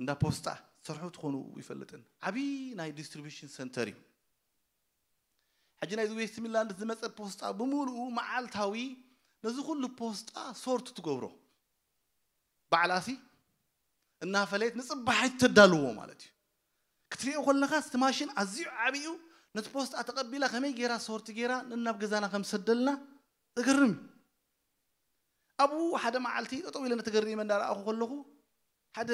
እንዳ ፖስጣ ዝሰርሑ ትኾኑ ይፈልጥን ዓብዪ ናይ ዲስትሪቢሽን ሰንተር እዩ። ሕጂ ናይዚ ዌስት ሚላንድ ዝመፀ ፖስጣ ብምሉኡ መዓልታዊ ነዚ ኩሉ ፖስጣ ሶርት ትገብሮ ባዕላሲ እናፈለየት ንፅባሒት ተዳልዎ ማለት እዩ። ክትሪኦ ከለኻ እቲ ማሽን ኣዝዩ ዓብዩ ነቲ ፖስጣ ተቐቢላ ከመይ ገይራ ሶርት ገይራ ንናብ ገዛና ከም ሰደልና ዘገርም እዩ። ኣብኡ ሓደ መዓልቲ ጠጠው ኢለ ነተገሪመ እንዳረኣኹ ከለኹ ሓደ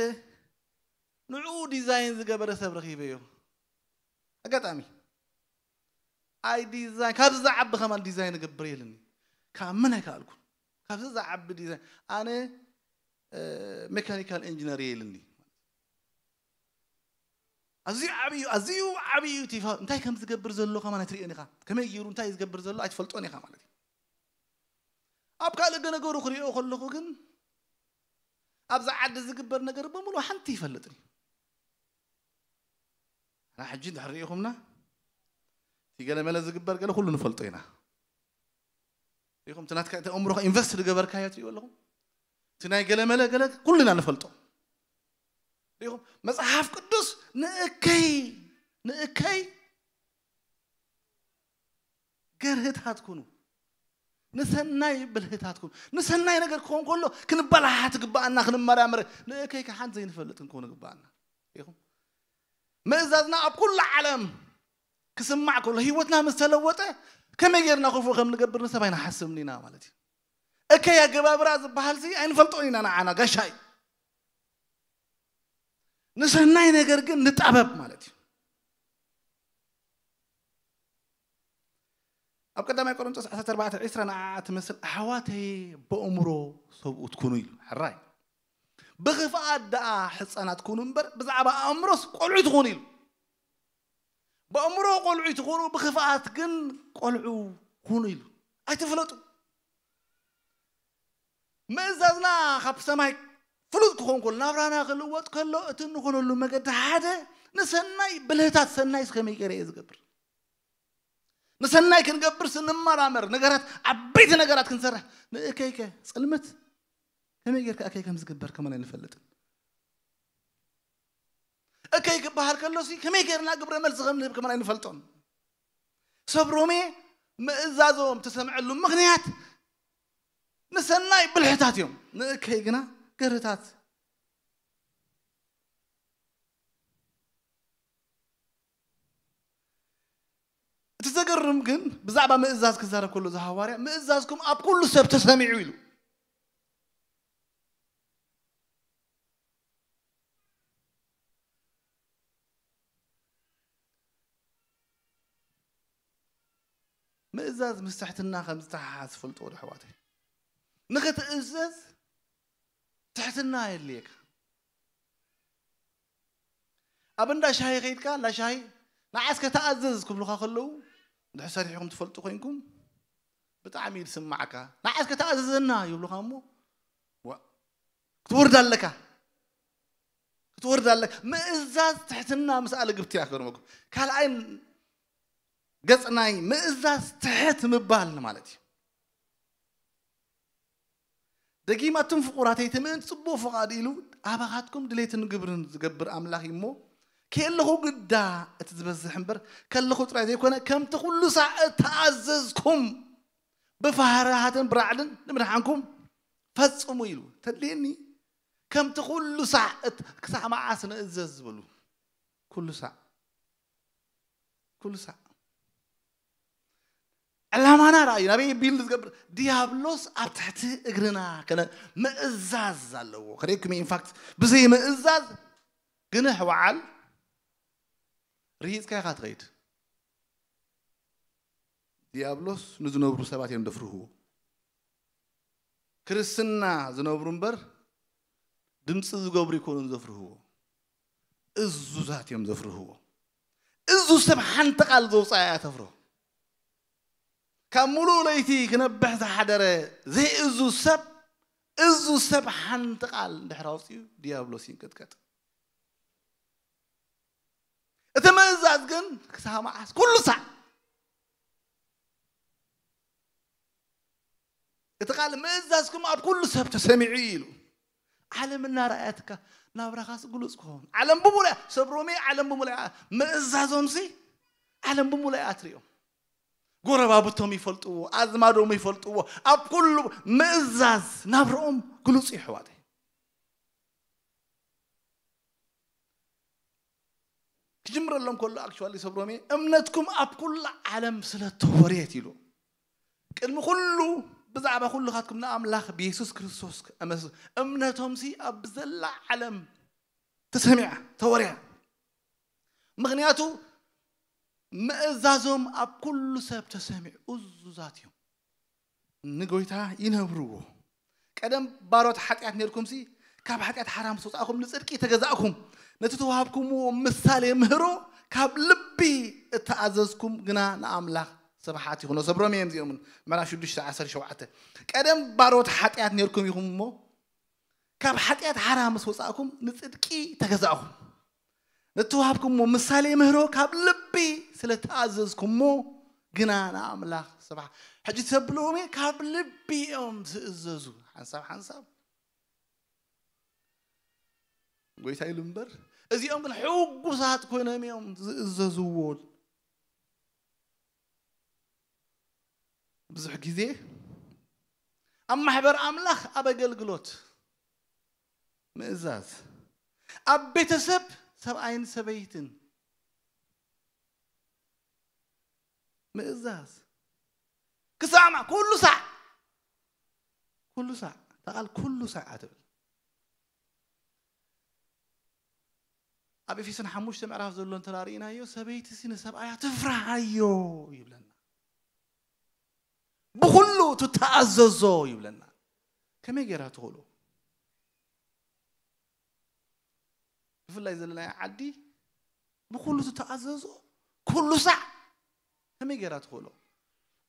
ንዕኡ ዲዛይን ዝገበረ ሰብ ረኺበዮ። ኣጋጣሚ ኣይ ዲዛይን ካብዚ ዝዓቢ ከማን ዲዛይን እገብር የለኒ። ካብ መን ኣይከኣልኩን። ካብዚ ዝዓቢ ዲዛይን ኣነ ሜካኒካል ኢንጂነር የለኒ። ኣዝዩ ዓብዩ ኣዝዩ ዓብዩ እቲ ፋ- እንታይ ከም ዝገብር ዘሎ ከማን ኣይትርእዮን ኢኻ። ከመይ ገይሩ እንታይ ዝገብር ዘሎ ኣይትፈልጦን ኢኻ ማለት እዩ። ኣብ ካልእ ገነገሩ ክሪኦ ከለኹ ግን ኣብዚ ዓዲ ዝግበር ነገር ብምሉ ሓንቲ ይፈልጥን እዩ። ኣና ሕጂ እንድሕር ርኢኹምና እቲ ገለመለ ዝግበር ገለ ኩሉ ንፈልጦ ኢና። ሪኹም እቲ ናትካ እቲ ኣእምሮኻ ኢንቨስት ዝገበርካዮ ትሪእዎ ኣለኹም። እቲ ናይ ገለመለ ገለ ኩሉና ንፈልጦ። ሪኹም መጽሓፍ ቅዱስ ንእከይ ንእከይ ገርህታት ኩኑ፣ ንሰናይ ብልህታት ኩኑ። ንሰናይ ነገር ክኾን ከሎ ክንበላሓ ትግባኣና፣ ክንመራመር ንእከይ ከሓን ዘይንፈልጥ ክንኮን ግባኣና። ሪኹም ምእዛዝና ኣብ ኩሉ ዓለም ክስማዕ ከሎ ህይወትና ምስ ተለወጠ ከመይ ጌርና ክፉእ ከም ንገብር ንሰብ ኣይንሓስብን ኢና ማለት እዩ። እከይ ኣገባብራ ዝበሃል ሲ ኣይንፈልጦን ኢና ንዓና ጋሻይ። ንሰናይ ነገር ግን ንጣበብ ማለት እዩ። ኣብ ቀዳማይ ቆሮንቶስ ዓሰርተ ኣርባዕተ ዕስራ ንዓ ትመስል ኣሕዋተይ በእምሮ ሰብኡት ኩኑ ኢሉ። ሕራይ ብኽፍኣት ደኣ ሕፃናት ኩኑ እምበር ብዛዕባ ኣእምሮስ ቆልዑ ትኹኑ ኢሉ። ብኣእምሮ ቆልዑ ትኹኑ ብኽፍኣት ግን ቆልዑ ኩኑ ኢሉ። ኣይትፍለጡ። ምእዛዝና ካብ ሰማይ ፍሉጥ ክኸውን ከሎ ናብራና ክልወጥ ከሎ እቲ እንኾነሉ መገዲ ሓደ ንሰናይ ብልህታት ሰናይ እስከመይ ገይረ እየ ዝገብር ንሰናይ ክንገብር ስንመራመር ነገራት ዓበይቲ ነገራት ክንሰርሕ ንእከይከ ፅልምት ከመይ ጌርካ እከይ ከም ዝግበር ከመን ኣይንፈልጥን እከይ ክበሃል ከሎሲ ከመይ ጌርና ግብረ መልሲ ከም ንህብ ከመን ኣይንፈልጦን ሰብ ሮሜ ምእዛዞም ተሰምዐሉ ምኽንያት ንሰናይ ብልሕታት እዮም ንእከይ ግና ገርህታት እቲ ዘገርም ግን ብዛዕባ ምእዛዝ ክዛረብ ከሎ ዝሃዋርያ ምእዛዝኩም ኣብ ኩሉ ሰብ ተሰሚዑ ኢሉ ምእዛዝ ምስ ትሕትና ከም ዝተሓሓዝ ፈልጦ ወደ ኣሕዋተይ ንኽትእዘዝ ትሕትና የድልየካ ኣብ እንዳ ሻሂ ከይድካ እንዳ ሻሂ ንዓስ ከተኣዘዝ ክብሉኻ ከለዉ እንድሕ ሰሪሕኹም ትፈልጡ ኮይንኩም ብጣዕሚ እዩ ዝስማዓካ። ንዓስ ከተኣዘዘና ይብሉኻ እሞ፣ ዋ፣ ክትወርድ ኣለካ። ክትወርድ ኣለካ። ምእዛዝ ትሕትና ምስ ኣለ ግብቲ እያ ክገርመኩም። ካልኣይ ገጽ ናይ ምእዛዝ ትሕት ምባል ማለት እዩ። ደጊም ኣቱም ፍቑራተይ፣ እቲ ምእንቲ ጽቡቕ ፍቓድ ኢሉ ኣባኻትኩም ድሌትን ግብርን ዝገብር ኣምላኽ እዩ እሞ፣ ከየለኹ ግዳ እቲ ዝበዝሕ እምበር፣ ከለኹ ጥራይ ዘይኮነ፣ ከምቲ ኩሉ ሳዕ እተኣዘዝኩም፣ ብፍርሃትን ብራዕድን ንምድሓንኩም ፈጽሙ ኢሉ። ተድልየኒ፣ ከምቲ ኩሉ ሳዕ እት-፣ ክሳዕ መዓስ ንእዘዝ ዝበሉ? ኩሉ ሳዕ። ኩሉ ሳዕ። ዕላማና ረኣዩ፣ ናበይ ቢልድ ዝገብር? ዲያብሎስ ኣብ ትሕቲ እግርና ከነ ምእዛዝ ኣለዎ። ከደይኩም፣ ኢንፋክት፣ ብዘይ ምእዛዝ ግንሕ ወዓል ርሂጽካ ኢኻ ትኸይድ። ዲያብሎስ ንዝነብሩ ሰባት እዮም ዘፍርህዎ። ክርስትና ዝነብሩ እምበር ድምፂ ዝገብሩ ይኮኑን ዘፍርህዎ። እዙዛት እዮም ዘፍርህዎ። እዙ ሰብ ሓንቲ ቃል ዘውፅኣ እያ ተፍርሆ። ካብ ሙሉእ ለይቲ ክነብሕ ዝሓደረ ዘይእዙዝ ሰብ፣ እዙ ሰብ ሓንቲ ቃል እንድሕር ኣውፅኡ ዲያብሎስ ይንቀጥቀጥ። እቲ ምእዛዝ ግን ክሳብ መዓስ? ኩሉ ሳዕ። እቲ ቃል ምእዛዝኩም ኣብ ኩሉ ሰብ ተሰሚዑ እዩ ኢሉ። ዓለም እናረኣየትካ ናብራኻስ ግሉጽ ክኸውን። ዓለም ብምሉኣ፣ ሰብ ሮሜ፣ ዓለም ብምሉኣ ምእዛዞምሲ ዓለም ብምሉኣ እያ ትሪኦም። ጎረባብቶም ይፈልጥዎ፣ ኣዝማዶም ይፈልጥዎ። ኣብ ኩሉ ምእዛዝ ናብርኦም ግሉጽ እዩ፣ ኣሕዋተይ። ክጅምረሎም ከሎ፣ ኣክቹዋሊ፣ ሰብ ሮሜ፣ እምነትኩም ኣብ ኩላ ዓለም ስለ ተወርየት ኢሉ። ቅድሚ ኩሉ ብዛዕባ ኩልኻትኩም ንኣምላኽ ብየሱስ ክርስቶስ ኣመስ-፣ እምነቶምሲ ኣብ ዘላ ዓለም ተሰሚዓ፣ ተወርያ። ምኽንያቱ ምእዛዞም ኣብ ኩሉ ሰብ ተሰሚዑ፣ እዙዛት እዮም። ንጎይታ ይነብርዎ። ቀደም ባሮት ሓጢኣት ነርኩምሲ፣ ካብ ሓጢኣት ሓራ ምስ ወጻእኩም ንጽድቂ ተገዛእኩም። ነቲ ተዋህብኩምዎ ምሳሌ ምህሮ ካብ ልቢ እተኣዘዝኩም ግና ንኣምላኽ ስብሓት ይኹኖ። ሰብ ሮሜ እዮም እዚኦምን፣ ምዕራፍ ሽዱሽተ ዓሰርተ ሸውዓተ። ቀደም ባሮት ሓጢኣት ነርኩም ኢኹም እሞ፣ ካብ ሓጢኣት ሓራ ምስ ወጻእኩም ንጽድቂ ተገዛእኹም። ነቲ ተዋህብኩምዎ ምሳሌ ምህሮ ካብ ልቢ ስለ ተኣዘዝኩሞ ግና ንኣምላኽ ስብሓት። ሕጂ ሰብ ሎሚ ካብ ልቢ እዮም ዝእዘዙ። ሓንሳብ ሓንሳብ ጎይታ ኢሉ እምበር፣ እዚኦም ግን ሕጉሳት ኮይኖም እዮም ዝእዘዝዎ። ብዙሕ ግዜ ኣብ ማሕበር ኣምላኽ፣ ኣብ ኣገልግሎት ምእዛዝ፣ ኣብ ቤተሰብ ሰብኣይን ሰበይትን ምእዛዝ፣ ክሳዕ ኩሉ ሳዕ፣ ኩሉ ሳዕ፣ እታ ቃል ኩሉ ሳዕ እያ ትብል። ኣብ ኤፌሶን ሓሙሽተ ምዕራፍ ዘሎ እንተ ርኢናዮ፣ ሰበይትሲ ንሰብኣያ ትፍርሃዮ ይብለና። ብኹሉ ትተኣዘዞ ይብለና። ከመይ ጌራ ትኽእሎ? ብፍላይ ዘለናዮ ዓዲ ብኹሉ ትተኣዘዞ፣ ኩሉ ሳዕ ከመይ ጌራ ትኽእሎ?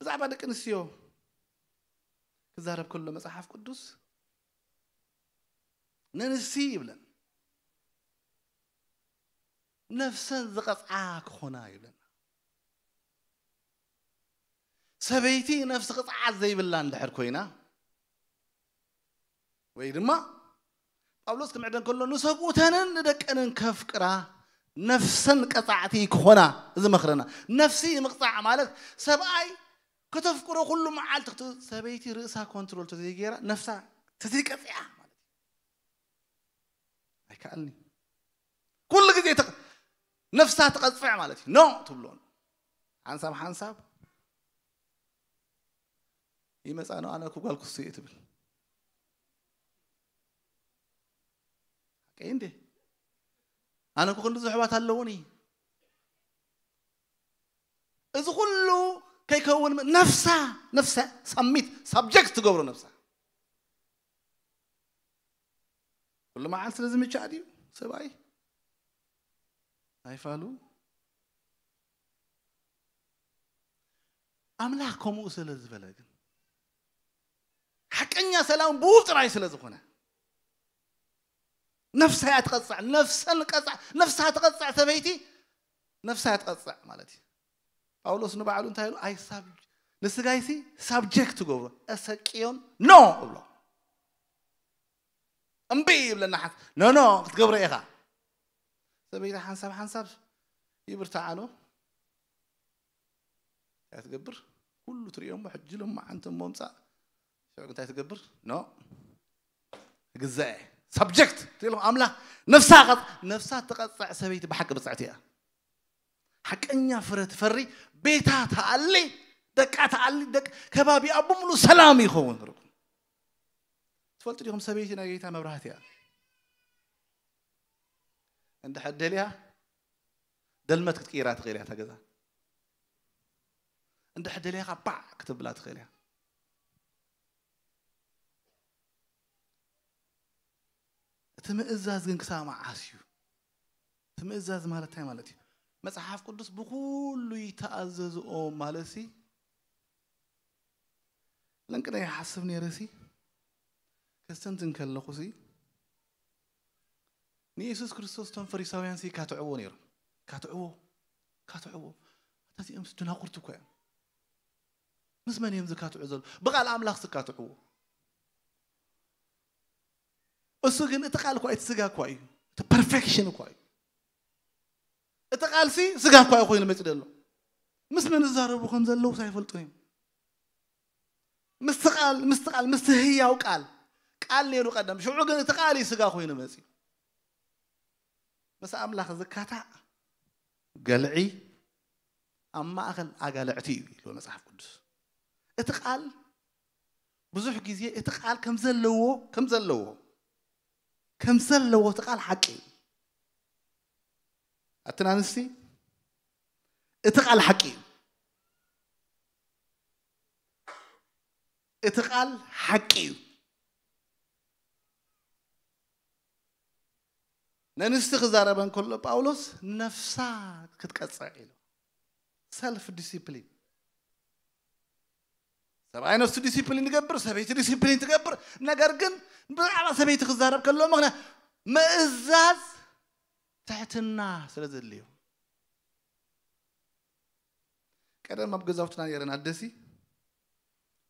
ብዛዕባ ደቂ ኣንስትዮ ክዛረብ ከሎ መጽሓፍ ቅዱስ ነንሲ ይብለን፣ ነፍሰን ዝቐጽዓ ክኾና ይብለና። ሰበይቲ ነፍሲ ቅጽዓት ዘይብላ እንድሕር ኮይና፣ ወይ ድማ ጳውሎስ ክምዕደን ከሎ ንሰብኡተንን ንደቀንን ከፍቅራ ነፍሰን ቀጻዕቲ ክኾና እዚ መኽረና። ነፍሲ ምቕጻዕ ማለት ሰብኣይ ከተፍቅሮ ኩሉ መዓልቲ ክት-፣ ሰበይቲ ርእሳ ኮንትሮል ተዘይገይራ፣ ነፍሳ ተዘይቀጺዓ ማለት እዩ። ኣይከኣልኒ። ኩሉ ግዜ ተቕ-፣ ነፍሳ ትቐጽዕ ማለት እዩ። ኖ ትብሎ። ሓንሳብ ሓንሳብ ይመጻ ነው፣ ኣነ እኮ ጓል ክሱ እየ ትብል። ሓቀይ እንዴ? ኣነ እኮ ክንዲ ዝሕዋት ኣለውኒ። እዚ ኩሉ ከይከውን ም-፣ ነፍሳ፣ ነፍሳ ሳሚት፣ ሳብጀክት ትገብሮ ነፍሳ። ኩሉ መዓልቲ ስለ ዝምቻእ ድዩ ሰብኣይ? ኣይፋሉ። ኣምላኽ ከምኡ ስለ ዝበለ ግን፣ ሓቀኛ ሰላም ብኡ ጥራይ ስለ ዝኾነ፣ ነፍሳ እያ ትቐጽዕ። ነፍሰን ቀጽዕ፣ ነፍሳ ትቐጽዕ ሰበይቲ፣ ነፍሳ እያ ትቐጽዕ ማለት እዩ። ጳውሎስ ንባዕሉ እንታይ ኢሉ? ኣይ ሳብ-፣ ንስጋይሲ ሳብጀክት ትገብሮ፣ እሰቅዮን ኖ እብሎ። እምቢ ይብለና ሓስ-፣ ኖ፣ ኖ፣ ክትገብሮ ኢኻ። ሰበይታ ሓንሳብ ሓንሳብ ይብርትዓ ኣሎ። እንታይ ትገብር? ኩሉ ትርእዮ እሞ ሕጂ ሎማዓንቲ እሞ ምጻእ። ሽዑ እንታይ ትገብር? ኖ፣ ግዛኤ፣ ሳብጀክት ትብሎ። ኣምላኽ ነፍሳ ቀጽ-፣ ነፍሳ ትቐጽዕ ሰበይቲ ብሓቂ ብጽዕቲ እያ። ሓቀኛ ፍረ ትፈሪ፣ ቤታ ትኣሊ፣ ደቃ ትኣሊ፣ ደቅ-፣ ከባቢኣ ብምሉእ ሰላም ይኸውን። ትፈልጡ ዲኹም? ሰበይቲ ናይ ጌታ መብራህቲ እያ። እንድሕር ደልያ ደልመት ክትቅይራ ትኽእል እያ እታ ገዛ። እንድሕር ደልያ ኸዓ ባዕ ክትብላ ትኽእል እያ። እቲ ምእዛዝ ግን ክሳብ መዓስ እዩ? እቲ ምእዛዝ ማለት እንታይ ማለት እዩ? መጽሓፍ ቅዱስ ብኹሉ ይተኣዘዝኦ ማለት ሲ፣ ለንቅነ ይሓስብ ነይረ ሲ፣ ከስተንትን ከለኹ ሲ፣ ንየሱስ ክርስቶስ እቶም ፈሪሳውያን ሲ ካትዕዎ ነይሮም። ካትዕዎ፣ ካትዕዎ። ኣታ እዚኦም ሲ ደናቁርቲ እኮ እዮም። ምስ መን እዮም ዝካትዑ ዘለዉ? ብቓል ኣምላኽ ዝካትዕዎ። እሱ ግን እቲ ቃል እኳ እቲ ስጋ እኳ እዩ። እቲ ፐርፌክሽን እኳ እዩ። እቲ ቃል ሲ ስጋ እኳ እዩ ኮይኑ መጺኡ ዘሎ። ምስ መን ዝዛረቡ ከም ዘለዉ ኣይፈልጡን እዮም። ምስቲ ቃል፣ ምስቲ ቃል፣ ምስቲ ህያው ቃል፣ ቃል ነይሩ ቀደም። ሽዑ ግን እቲ ቃል እዩ ስጋ ኮይኑ መጺኡ። ምስ ኣምላኽ ዝካታዕ ገልዒ ኣብ ማእከል ኣጋልዕቲ እዩ ኢሉ መጽሓፍ ቅዱስ። እቲ ቃል ብዙሕ ግዜ እቲ ቃል ከም ዘለዎ፣ ከም ዘለዎ፣ ከም ዘለዎ እቲ ቃል ሓቂ እዩ። ኣትን ኣንስቲ፣ እቲ ቃል ሓቂ እዩ። እቲ ቃል ሓቂ እዩ። ነንስቲ ክዛረበን ከሎ ጳውሎስ ነፍሳ ክትቀጽዕ ኢሉ። ሰልፍ ዲሲፕሊን። ሰብኣይ ነፍሱ ዲሲፕሊን ይገብር፣ ሰበይቲ ዲሲፕሊን ትገብር። ነገር ግን ብዛዕባ ሰበይቲ ክዛረብ ከሎ ምኽንያት ምእዛዝ ትሕትና ስለ ዘድልዮ። ቀደም ኣብ ገዛውትና ነይረን ኣደሲ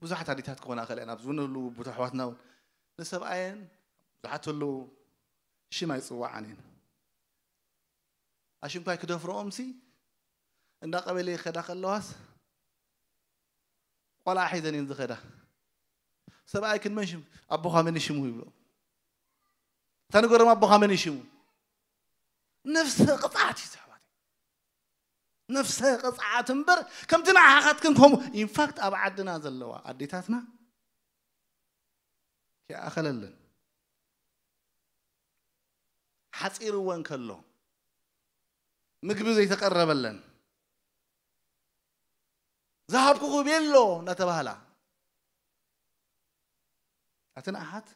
ብዙሓት ኣዴታት ክኾና ይኽእላ እየን። ኣብ ዝውነሉ ቦታ ኣሕዋትና እውን ንሰብኣየን ብዙሓት ኣለዉ፣ ሽም ኣይጽዋዓን እየን። ኣሽንኳይ ክደፍርኦምሲ እንዳቐበሌ ይኸዳ ከለዋስ ቆልዓ ሒዘን እየን ዝኸዳ። ሰብኣይ ግን መን ሽም? ኣቦኻ መን እዩ ሽሙ ይብሎ። እታ ንገሮም ኣቦኻ መን እዩ ሽሙ? ነፍሰ ቅጽዓት እዩ ኣሕዋተይ። ነፍሰ ቅጽዓት እምበር ከምቲ ንዓኻትክን ከምኡ። ኢንፋክት ኣብ ዓድና ዘለዋ ኣዴታትና ይኣኸለለን። ሓጺርወን ከሎ ምግቢ ዘይተቐረበለን ዝሃብኩኹ ቤሎ እናተባህላ ኣተን ኣሓት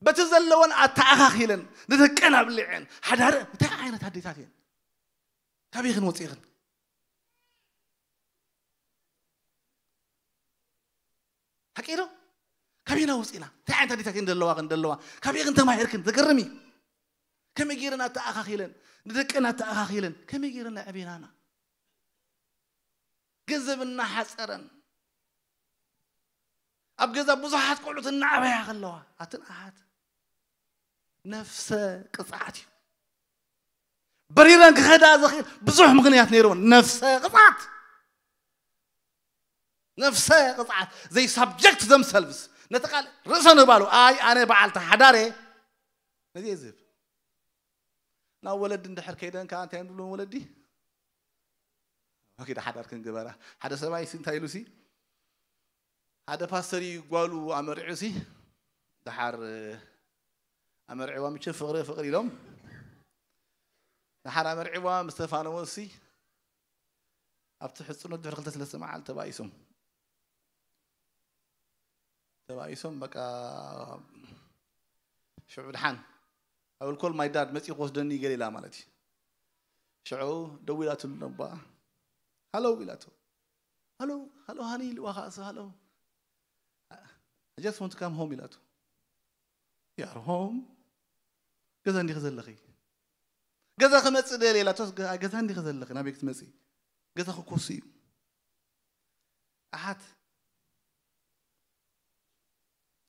በቲ ዘለወን ኣተኣኻኺለን ንደቀን ኣብሊዐን ሓዳረ እንታይ ዓይነት ኣዴታት እየን? ካበይ ኢኽን ወፂእኽን? ሓቂ ዶ? ካበይና ወፂእና? እንታይ ዓይነት ኣዴታት እየን ዘለዋ ከን ዘለዋ? ካበይ ኢኽን ተማሂርክን? ዘገርም እዩ። ከመይ ገይረን ኣተኣኻኺለን ንደቀን ኣተኣኻኺለን ከመይ ገይረን ኣዕቤናና? ገንዘብ እናሓፀረን ኣብ ገዛ ብዙሓት ቆልዑት እናዓበያ ከለዋ ኣትን ኣሓት ነፍሰ ቅፅዓት እዩ። በሪረን ክኸዳ ዘኽእል ብዙሕ ምኽንያት ነይርወን። ነፍሰ ቅፅዓት፣ ነፍሰ ቅፅዓት። They subject themselves ነቲ ቃል ርእሰ ንባሉ ኣይ ኣነ በዓልቲ ሓዳረ ነዚ እየ ዝህብ። ናብ ወለዲ እንድሕር ከይደን ከዓ እንታይ እዮም ዝብልዎም ወለዲ? ወኪዳ ሓዳር ክንግበራ ሓደ ሰብኣይ ሲ እንታይ ኢሉ ሲ ሓደ ፓስተር እዩ ጓሉ ኣመርዑ ሲ ደሓር ኣመርዕዋ ምቸ ፍቕሪ ፍቕሪ ኢሎም ደሓር ኣመርዕዋ ምስ ተፋነወ ሲ ኣብቲ ሕፅኖት ድሕሪ ክልተ ሰለስተ መዓልቲ ተባኢሶም ተባኢሶም በቃ ሽዑ ድሓን I will call my dad መፂኡ ክወስደኒ ገለ ኢላ ማለት እዩ። ሽዑ ደዊላትሉ ነባ ሃለው ኢላቶ ሃሎ፣ ሃሎ ሃኒ ኢልዋ ከዓ እሱ፣ ሃሎ፣ I just want to come home ኢላቶ። You are home? ገዛ እንዲኺ ዘለኺ? ገዛ ክመጽእ ደልየ ኢላቶ። ገዛ እንዲኺ ዘለኺ? ናበይ ክትመጺ? ገዛ ክኮሱ እዩ። ኣሓት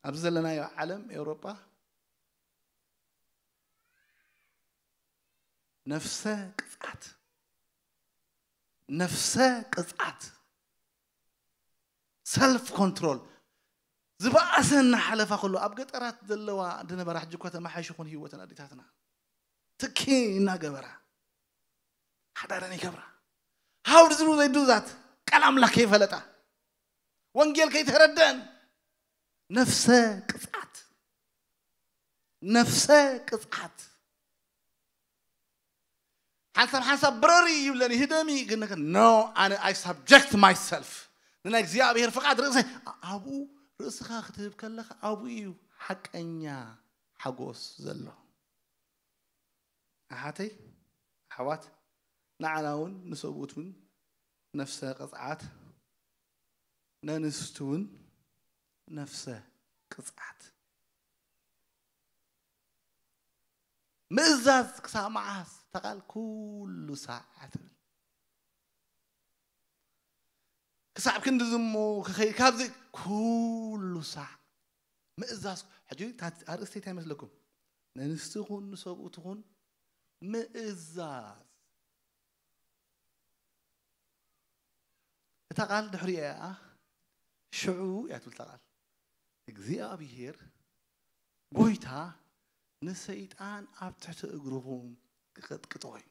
ኣብዚ ዘለናዮ ዓለም ኤውሮጳ ነፍሰ ቅጽዓት፣ ነፍሰ ቅጽዓት፣ ሰልፍ ኮንትሮል ዝበኣሰ እናሓለፋ ከሎ፣ ኣብ ገጠራት ዘለዋ ዝነበራ ሕጂ እኳ ተመሓይሹ ኮን ህይወተን ኣዴታትና ትኪ እናገበራ ሓዳረን ይገብራ። How do they do that? ቃል ኣምላኽ ከይፈለጣ፣ ወንጌል ከይተረደአን፣ ነፍሰ ቅጽዓት፣ ነፍሰ ቅጽዓት። ሓንሳብ ሓንሳብ ብረሪ ይብለኒ፣ ህደሚ ግን፣ no፣ ኣነ I subject myself ንናይ እግዚኣብሔር ፍቓድ። ርእሰይ ኣብኡ፣ ርእስኻ ክትህብ ከለኻ ኣብኡ እዩ ሓቀኛ ሓጎስ ዘሎ። ኣሓተይ፣ ኣሕዋት፣ ንዓና እውን ንሰብኡት እውን ነፍሰ ቅጽዓት፣ ነንስቲ እውን ነፍሰ ቅጽዓት። ምእዛዝ ክሳብ መዓስ? እታ ቃል ኩሉ ሳዕ ትብል። ክሳብ ክንዲ ዝሞ ክኸይድ ካብዚ ኩሉ ሳዕ ምእዛዝ። ሕጂ እታ ኣርእስቲ እንታይ ይመስለኩም? ነንስቲ ይኹን ንሰብኡት ይኹን ምእዛዝ። እታ ቃል ድሕሪኣ እያ፣ ሽዑ እያ ትብል እታ ቃል። እግዚኣብሔር ጎይታ ንሰይጣን ኣብ ትሕቲ እግርኹም ክቐጥቅጦ እዩ።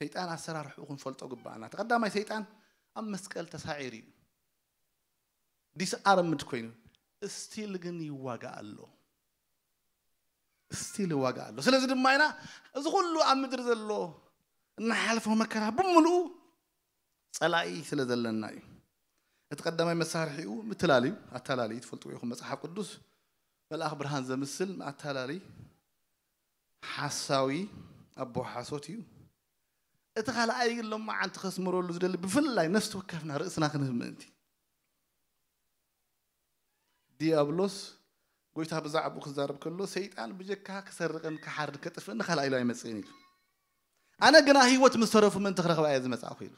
ሰይጣን ኣሰራርሕኡ ክንፈልጦ ግባኣና። እቲ ቀዳማይ ሰይጣን ኣብ መስቀል ተሳዒሩ እዩ። ዲስኣርምድ ኮይኑ፣ ስቲል ግን ይዋጋእ ኣሎ። ስቲል ይዋጋእ ኣሎ። ስለዚ ድማ ኢና እዚ ኩሉ ኣብ ምድሪ ዘሎ እናሓልፎ መከራ ብምሉኡ ጸላኢ ስለ ዘለና እዩ። እቲ ቀዳማይ መሳርሒኡ ምትላል እዩ፣ ኣታላሊ እዩ። ትፈልጥዎ ኢኹም፣ መጽሓፍ ቅዱስ መልኣኽ ብርሃን ዘምስል ኣታላሊ፣ ሓሳዊ፣ ኣቦ ሓሶት እዩ። እቲ ካልኣይ ግን ሎማዓንቲ ከስምረሉ ዝደሊ፣ ብፍላይ ነፍሲ ወከፍና ርእስና ክንህብ ምእንቲ። ዲያብሎስ ጎይታ ብዛዕባኡ ክዛረብ ከሎ፣ ሰይጣን ብጀካ ክሰርቕን ክሓርን ከጥፍእን ካልኣይ ኢሉ ኣይመጽእን ኢሉ። ኣነ ግና ህይወት ምስ ተረፉ ምእንቲ ክረኽባ እየ ዝመጻእኩ ኢሉ።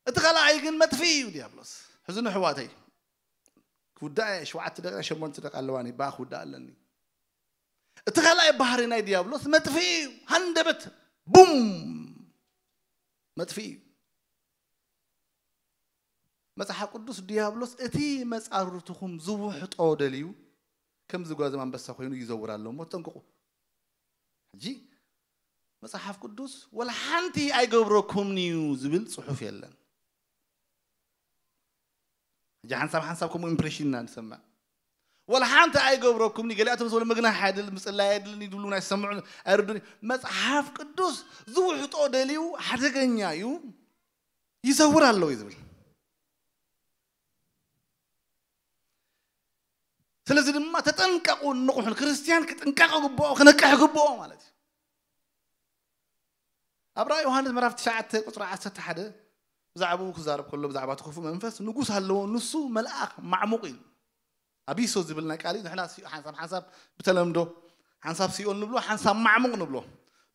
እቲ ካልኣይ ግን መጥፍኢ እዩ ዲያብሎስ። ሕዚ ንሕዋተይ ክውዳእ እየ፣ ሸውዓተ ደቂቃ ሸሞንተ ደቂቃ ኣለዋኒ፣ ብኣ ክውዳእ ኣለኒ። እቲ ካልኣይ ባህሪ ናይ ዲያብሎስ መጥፍኢ እዩ። ሃንደበት ቡም መጥፍኢ እዩ። መጽሓፍ ቅዱስ ዲያብሎስ እቲ መጻርርትኹም ዝውሕጦ ደልዩ ከምዚ ጓዝም ኣንበሳ ኮይኑ ይዘውር ኣሎ እሞ ተጠንቀቑ። ሕጂ መጽሓፍ ቅዱስ ወላ ሓንቲ ኣይገብረኩምን እዩ ዝብል ጽሑፍ የለን። ሕጂ ሓንሳብ ሓንሳብ ከምኡ ኢምፕሬሽን ኢና ንሰምዕ። ወላ ሓንቲ ኣይገብረኩምን እዩ። ገሊኣቶም ዝበሉ ምግናሕ ኣይድል፣ ምጽላይ ኣይድልን ይድሉ ናይ ሰምዑ ኣይርዱን። መጽሓፍ ቅዱስ ዝውሕጦ ደልዩ ሓደገኛ እዩ፣ ይዘውር ኣሎ እዩ ዝብል። ስለዚ ድማ ተጠንቀቑ፣ ንቑሑን። ክርስትያን ክጥንቀቕ ግብኦ፣ ክነቅሕ ግብኦ ማለት እዩ። ኣብ ራእይ ዮሃንስ ምዕራፍ ትሽዓተ ቁጽሪ ዓሰርተ ሓደ ብዛዕባኡ ክዛረብ ከሎ፣ ብዛዕባ እቲ ክፉእ መንፈስ ንጉስ ኣለዎ፣ ንሱ መልኣኽ ማዕሙቕ ኢሉ። ኣቢሶ ዝብል ናይ ቃል እዩ። ንሕና ሲ-፣ ሓንሳብ ሓንሳብ ብተለምዶ ሓንሳብ ሲኦል ንብሎ፣ ሓንሳብ ማዕሙቕ ንብሎ።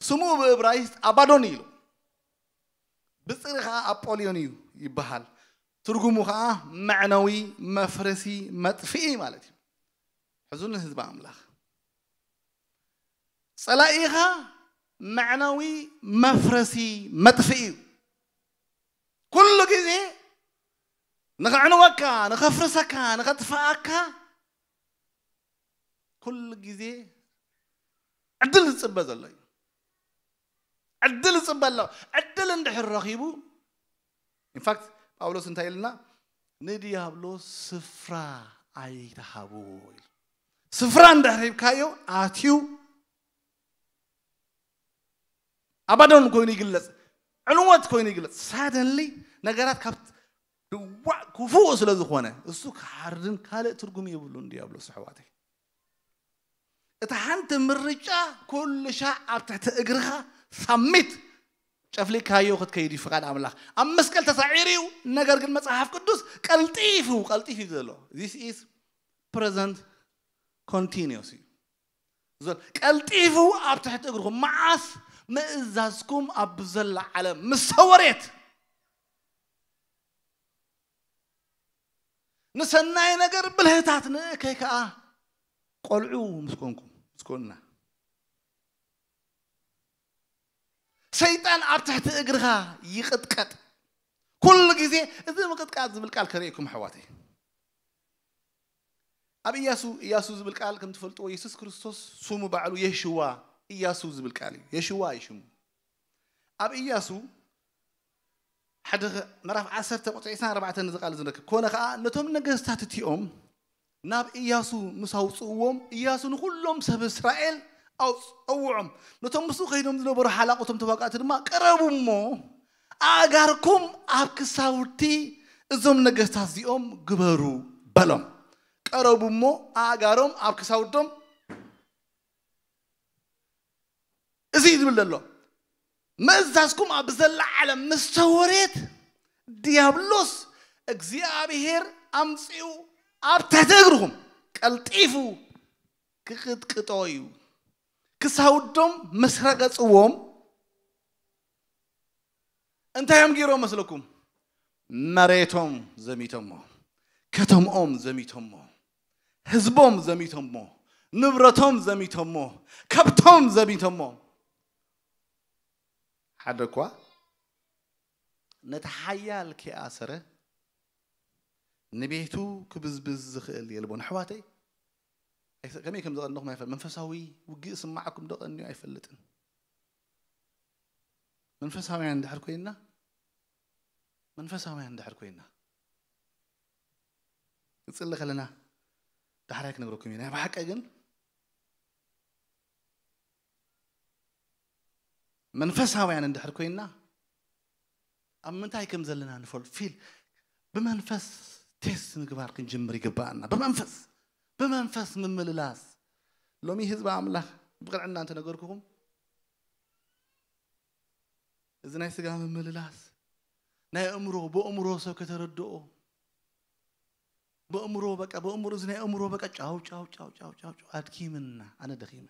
ስሙ ብእብራይስጥ ኣባዶን እዩ ኢሉ። ብጽሪ ኸዓ ኣጶልዮን እዩ ይበሃል። ትርጉሙ ኸዓ መዕነዊ፣ መፍረሲ፣ መጥፍኢ ማለት እዩ። ሕዙ ንህዝቢ ኣምላኽ። ጸላኢኻ መዕነዊ፣ መፍረሲ፣ መጥፍኢ እዩ። ኩሉ ግዜ ንኸዕንወካ፣ ንኸፍርሰካ፣ ንኸጥፍኣካ ኩሉ ግዜ ዕድል ዝጽበ ዘሎ እዩ። ዕድል ዝጽበ ኣሎ። ዕድል እንድሕር ረኺቡ፣ ኢንፋክት ጳውሎስ እንታይ ኢልና? ንዲያብሎስ ስፍራ ኣይትሃቡ ኢሉ። ስፍራ እንድሕር ሂብካዮ ኣትዩ ኣባዶን ኮይኑ ይግለጽ፣ ዕንወት ኮይኑ ይግለጽ። ሳደንሊ ነገራት ካብ ድዋዕ ክፉእ ስለ ዝኾነ እሱ ክሓርድን ካልእ ትርጉም የብሉን ዲያብሎስ ኣሕዋተይ። እታ ሓንቲ ምርጫ ኩሉ ሻዕ ኣብ ትሕቲ እግርኻ ሳሚት ጨፍሊካዮ ክትከይድ እዩ ፍቓድ ኣምላኽ። ኣብ መስቀል ተሳዒሩ እዩ። ነገር ግን መጽሓፍ ቅዱስ ቀልጢፉ ቀልጢፉ እዩ ዘሎ። This is present continuous እዩ ዘሎ። ቀልጢፉ ኣብ ትሕቲ እግርኹም መዓስ ምእዛዝኩም ኣብ ዘለዓለ ምስ ተወሬት ንሰናይ ነገር ብልህታት ንእከይ ከኣ ቆልዑ ምስ ኮንኩም ምስ ኮንና ሰይጣን ኣብ ትሕቲ እግርኻ ይቕጥቀጥ። ኩሉ ግዜ እዚ ምቕጥቃጥ ዝብል ቃል ከርእየኩም ኣሕዋተይ። ኣብ ኢያሱ ኢያሱ ዝብል ቃል ከም ትፈልጥዎ የሱስ ክርስቶስ ስሙ ባዕሉ የሽዋ ኢያሱ ዝብል ቃል እዩ። የሽዋ እዩ ሽሙ። ኣብ ኢያሱ ሓደ ኸ- ምዕራፍ ዓሰርተ ቁፅሪ ዕስራን ኣርባዕተን እዚ ቃል ዝነክብ ኮነ ከዓ ነቶም ነገስታት እቲኦም ናብ ኢያሱ ምስ ኣውፅእዎም ኢያሱ ንኩሎም ሰብ እስራኤል ኣውፅእዎም። ነቶም ምስኡ ከይዶም ዝነበሩ ሓላቆቶም ተዋጋእቲ ድማ ቀረቡ እሞ ኣእጋርኩም ኣብ ክሳውድቲ እዞም ነገስታት እዚኦም ግበሩ በሎም። ቀረቡ እሞ ኣእጋሮም ኣብ ክሳውዶም እዚ ዝብል ዘሎ ምእዛዝኩም ኣብ ዘላ ዓለም ምስ ተወሬት ዲያብሎስ እግዚኣብሔር ኣምፂኡ ኣብ ትሕቲ እግርኹም ቀልጢፉ ክቕጥቅጦ እዩ። ክሳውዶም ምስ ረገፅዎም እንታይ እዮም ገይሮም መስለኩም? መሬቶም ዘሚቶሞ፣ ከተምኦም ዘሚቶሞ፣ ህዝቦም ዘሚቶሞ፣ ንብረቶም ዘሚቶሞ፣ ከብቶም ዘሚቶሞ። ሓደ እኳ ነቲ ሓያል ከይኣሰረ ንቤቱ ክብዝብዝ ዝኽእል የልቦን። ኣሕዋተይ ኣይፈ- ከመይ ከም ዘቐንኹም ኣይፈ መንፈሳዊ ውግእ ስማዓኩም ዶ ቀንዩ ኣይፈልጥን። መንፈሳውያን እንድሕር ኮይና መንፈሳውያን እንድሕር ኮይና ንፅሊ ከለና ዳሕራይ ክነግረኩም ኢና። ናይ ብሓቂ ግን መንፈሳውያን እንድሕር ኮይና ኣብ ምንታይ ከም ዘለና ንፈልጥ ፊል ብመንፈስ ቴስት ምግባር ክንጅምር ይግባኣና። ብመንፈስ ብመንፈስ ምምልላስ ሎሚ ህዝቢ ኣምላኽ ብቕንዕና እንተነገርኩኹም እዚ ናይ ስጋ ምምልላስ ናይ ኣእምሮ ብኣእምሮ ሰብ ከተረድኦ ብኣእምሮ በቃ ብኣእምሮ እዚ ናይ ኣእምሮ በቃ ጫው ጫው ጫው ጫው ጫው ጫው ኣድኪምና ኣነ ደኺመ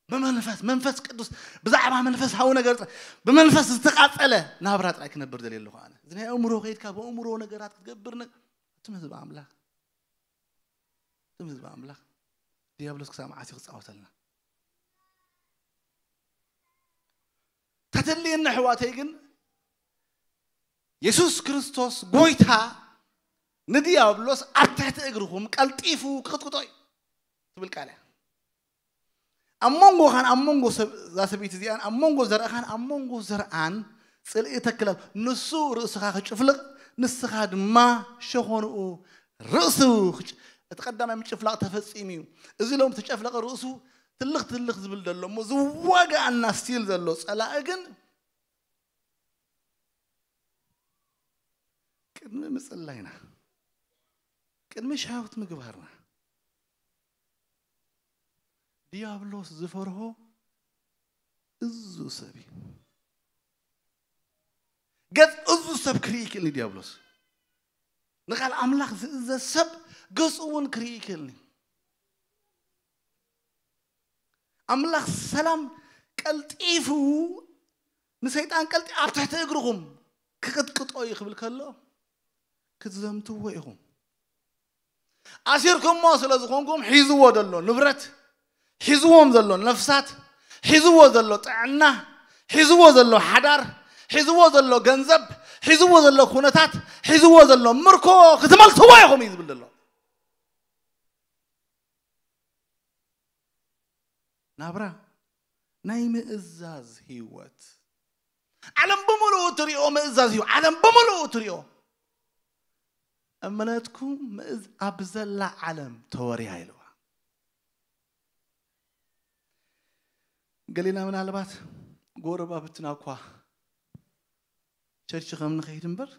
ብመንፈስ መንፈስ ቅዱስ ብዛዕባ መንፈሳዊ ነገር ጥራይ- ብመንፈስ ዝተቃጸለ ናብራ ጥራይ ክነብር ደልየ ኣለኹ ኣነ እዚ ናይ ኣእምሮ ከይድካ ብኣእምሮ ነገራት ክትገብር ነ- ኣቱም ህዝቢ ኣምላኽ ኣቱም ህዝቢ ኣምላኽ ዲያብሎስ ክሳብ መዓስ እዩ ክጻወተልና ተትልየኒ ኣሕዋተይ ግን የሱስ ክርስቶስ ጎይታ ንዲያብሎስ ኣብ ትሕቲ እግርኹም ቀልጢፉ ክቕጥቅጦ እዩ ትብል ቃል እያ ኣብ መንጎኻን ኣብ መንጎ ሰብ- እዛ ሰበይቲ እዚኣን ኣብ መንጎ ዘርእኻን ኣብ መንጎ ዘርኣን ፅልኢ ተክላል ንሱ ርእስኻ ክጭፍልቕ ንስኻ ድማ ሸኾንኡ ርእሱ ክጭ- እቲ ቀዳማይ ምጭፍላቕ ተፈፂሙ እዩ እዚ ሎም ተጨፍለቐ ርእሱ ትልኽ ትልኽ ዝብል ዘሎ እሞ ዝዋጋኣና ስቲል ዘሎ ፀላኢ ግን ቅድሚ ምፅላይና ቅድሚ ሻውት ምግባርና ዲያብሎስ ዝፈርሆ እዙ ሰብ እዩ ገጽ እዙ ሰብ ክርኢ ይክእልኒ ዲያብሎስ ንቃል ኣምላኽ ዝእዘዝ ሰብ ገጹ እውን ክርኢ ይክእልኒ ኣምላኽ ሰላም ቀልጢፉ ንሰይጣን ቀልጢ ኣብ ትሕቲ እግርኹም ክቕጥቅጦ እዩ ክብል ከሎ ክትዘምትዎ ኢኹም ኣሲርኩሞ ስለ ዝኾንኩም ሒዝዎ ዘሎ ንብረት ሒዝዎም ዘሎ ነፍሳት ሒዝዎ ዘሎ ጥዕና ሒዝዎ ዘሎ ሓዳር ሒዝዎ ዘሎ ገንዘብ ሒዝዎ ዘሎ ኩነታት ሒዝዎ ዘሎ ምርኮ ክትመልስዎ ኢኹም እዩ ዝብል ዘሎ ናብራ ናይ ምእዛዝ ህይወት ዓለም ብምልኡ እትሪኦ ምእዛዝ እዩ ዓለም ብምልኡ እትሪኦ እምነትኩም ምእዝ ኣብ ዘላ ዓለም ተወርያ ኢልዋ ገሊና ምናልባት ጎረባብትና እኳ ቸርች ከም ንኸይድ እምበር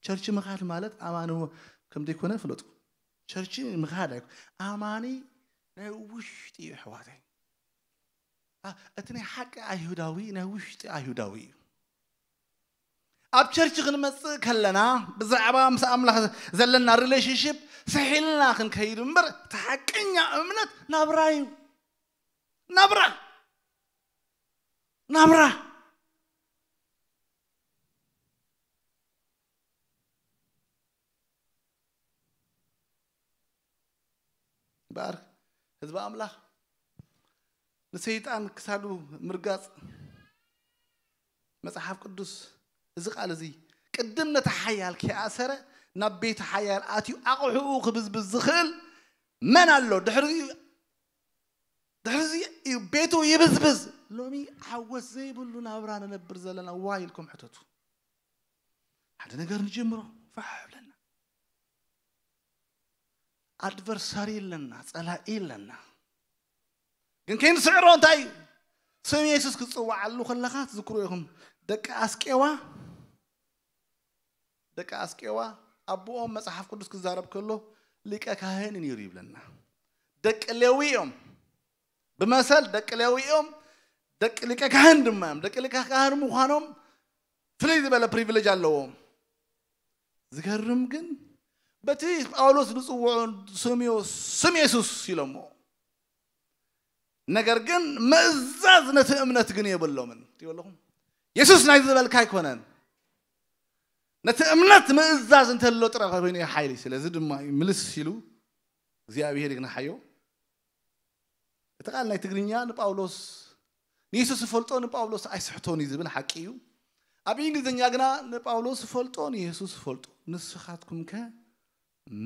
ቸርች ምኻድ ማለት ኣማኒ ከም ዘይኮነ ፍለጡ ቸርች ምኻድ ኣይ ኣማኒ ናይ ውሽጢ እዩ ኣሕዋተይ። እቲ ናይ ሓቂ ኣይሁዳዊ ናይ ውሽጢ ኣይሁዳዊ እዩ። ኣብ ቸርች ክንመጽእ ከለና ብዛዕባ ምስ ኣምላኽ ዘለና ሪሌሽንሽፕ ስሒልና ክንከይድ እምበር እቲ ሓቀኛ እምነት ናብራ እዩ። ናብራ ናብራ እምበኣር ህዝቢ ኣምላኽ ንሰይጣን ክሳዱ ምርጋጽ መጽሓፍ ቅዱስ እዚ ቃል እዚ ቅድም ነቲ ሓያል ከይኣሰረ ናብ ቤት ሓያል ኣትዩ ኣቕሕኡ ክብዝብዝ ዝኽእል መን ኣሎ? ድሕሪ ድሕሪ እዚ እዩ ቤቱ ይብዝብዝ። ሎሚ ሓጎስ ዘይብሉ ናብራ ንነብር ዘለና ዋይ ኢልኩም ሕተቱ። ሓደ ነገር ንጀምሮ ፋሕ ብለና ኣድቨርሳሪ ኣለና፣ ጸላኢ ኣለና። ግን ከይንስዕሮ እንታይ እዩ? ስም የሱስ ክትጽውዓሉ ከለኻ ትዝክሩ ኢኹም። ደቂ ኣስቄዋ ደቂ ኣስቄዋ ኣቦኦም መጽሓፍ ቅዱስ ክዛረብ ከሎ ሊቀ ካህን እዩ ነይሩ ይብለና። ደቂ ሌዊ እዮም። ብመሰል ደቂ ሌዊ እዮም። ደቂ ሊቀ ካህን ድማ እዮም። ደቂ ሊቀ ካህን ምዃኖም ፍልይ ዝበለ ፕሪቪሌጅ ኣለዎም። ዝገርም ግን በቲ ጳውሎስ ዝጽውዖ ስምዮ ስም የሱስ ኢሎሞ። ነገር ግን ምእዛዝ ነቲ እምነት ግን የብሎምን። ትብለኹም የሱስ ናይ ዝበልካ ኣይኮነን። ነቲ እምነት ምእዛዝ እንተሎ ጥራይ ኮይኑ እዩ ሓይሊ። ስለዚ ድማ እዩ ምልስ ኢሉ እግዚኣብሔር ይግናሓዮ። እቲ ቃል ናይ ትግርኛ ንጳውሎስ ንየሱስ ዝፈልጦ ንጳውሎስ ኣይስሕቶን እዩ ዝብል ሓቂ እዩ። ኣብ እንግሊዝኛ ግና ንጳውሎስ ዝፈልጦ ንየሱስ ዝፈልጦ ንስኻትኩም ከ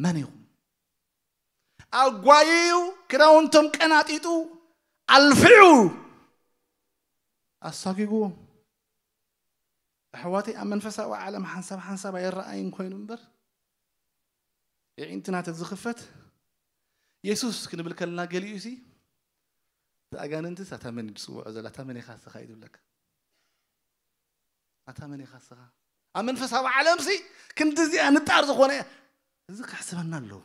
መን ኢኹም? ኣጓይዩ ክዳውንቶም ቀናጢጡ ኣልፊዑ ኣሳጊጉዎም። ኣሕዋተይ ኣብ መንፈሳዊ ዓለም ሓንሳብ ሓንሳብ ኣይረኣይን ኮይኑ እምበር የዒንትና ተዝኽፈት የሱስ ክንብል ከለና ገሊኡ ሲ እቲ ኣጋንንትስ ኣታ መን እዩ ዝፅውዖ ዘላ ኣታ መን ኢኻ ስኻ እዩ ዝብለካ። ኣታ መን ኢኻ ስኻ ኣብ መንፈሳዊ ዓለም ሲ ክንድዚኣ ንጣር ዝኾነ እዚ ከሕስበና ኣለዎ።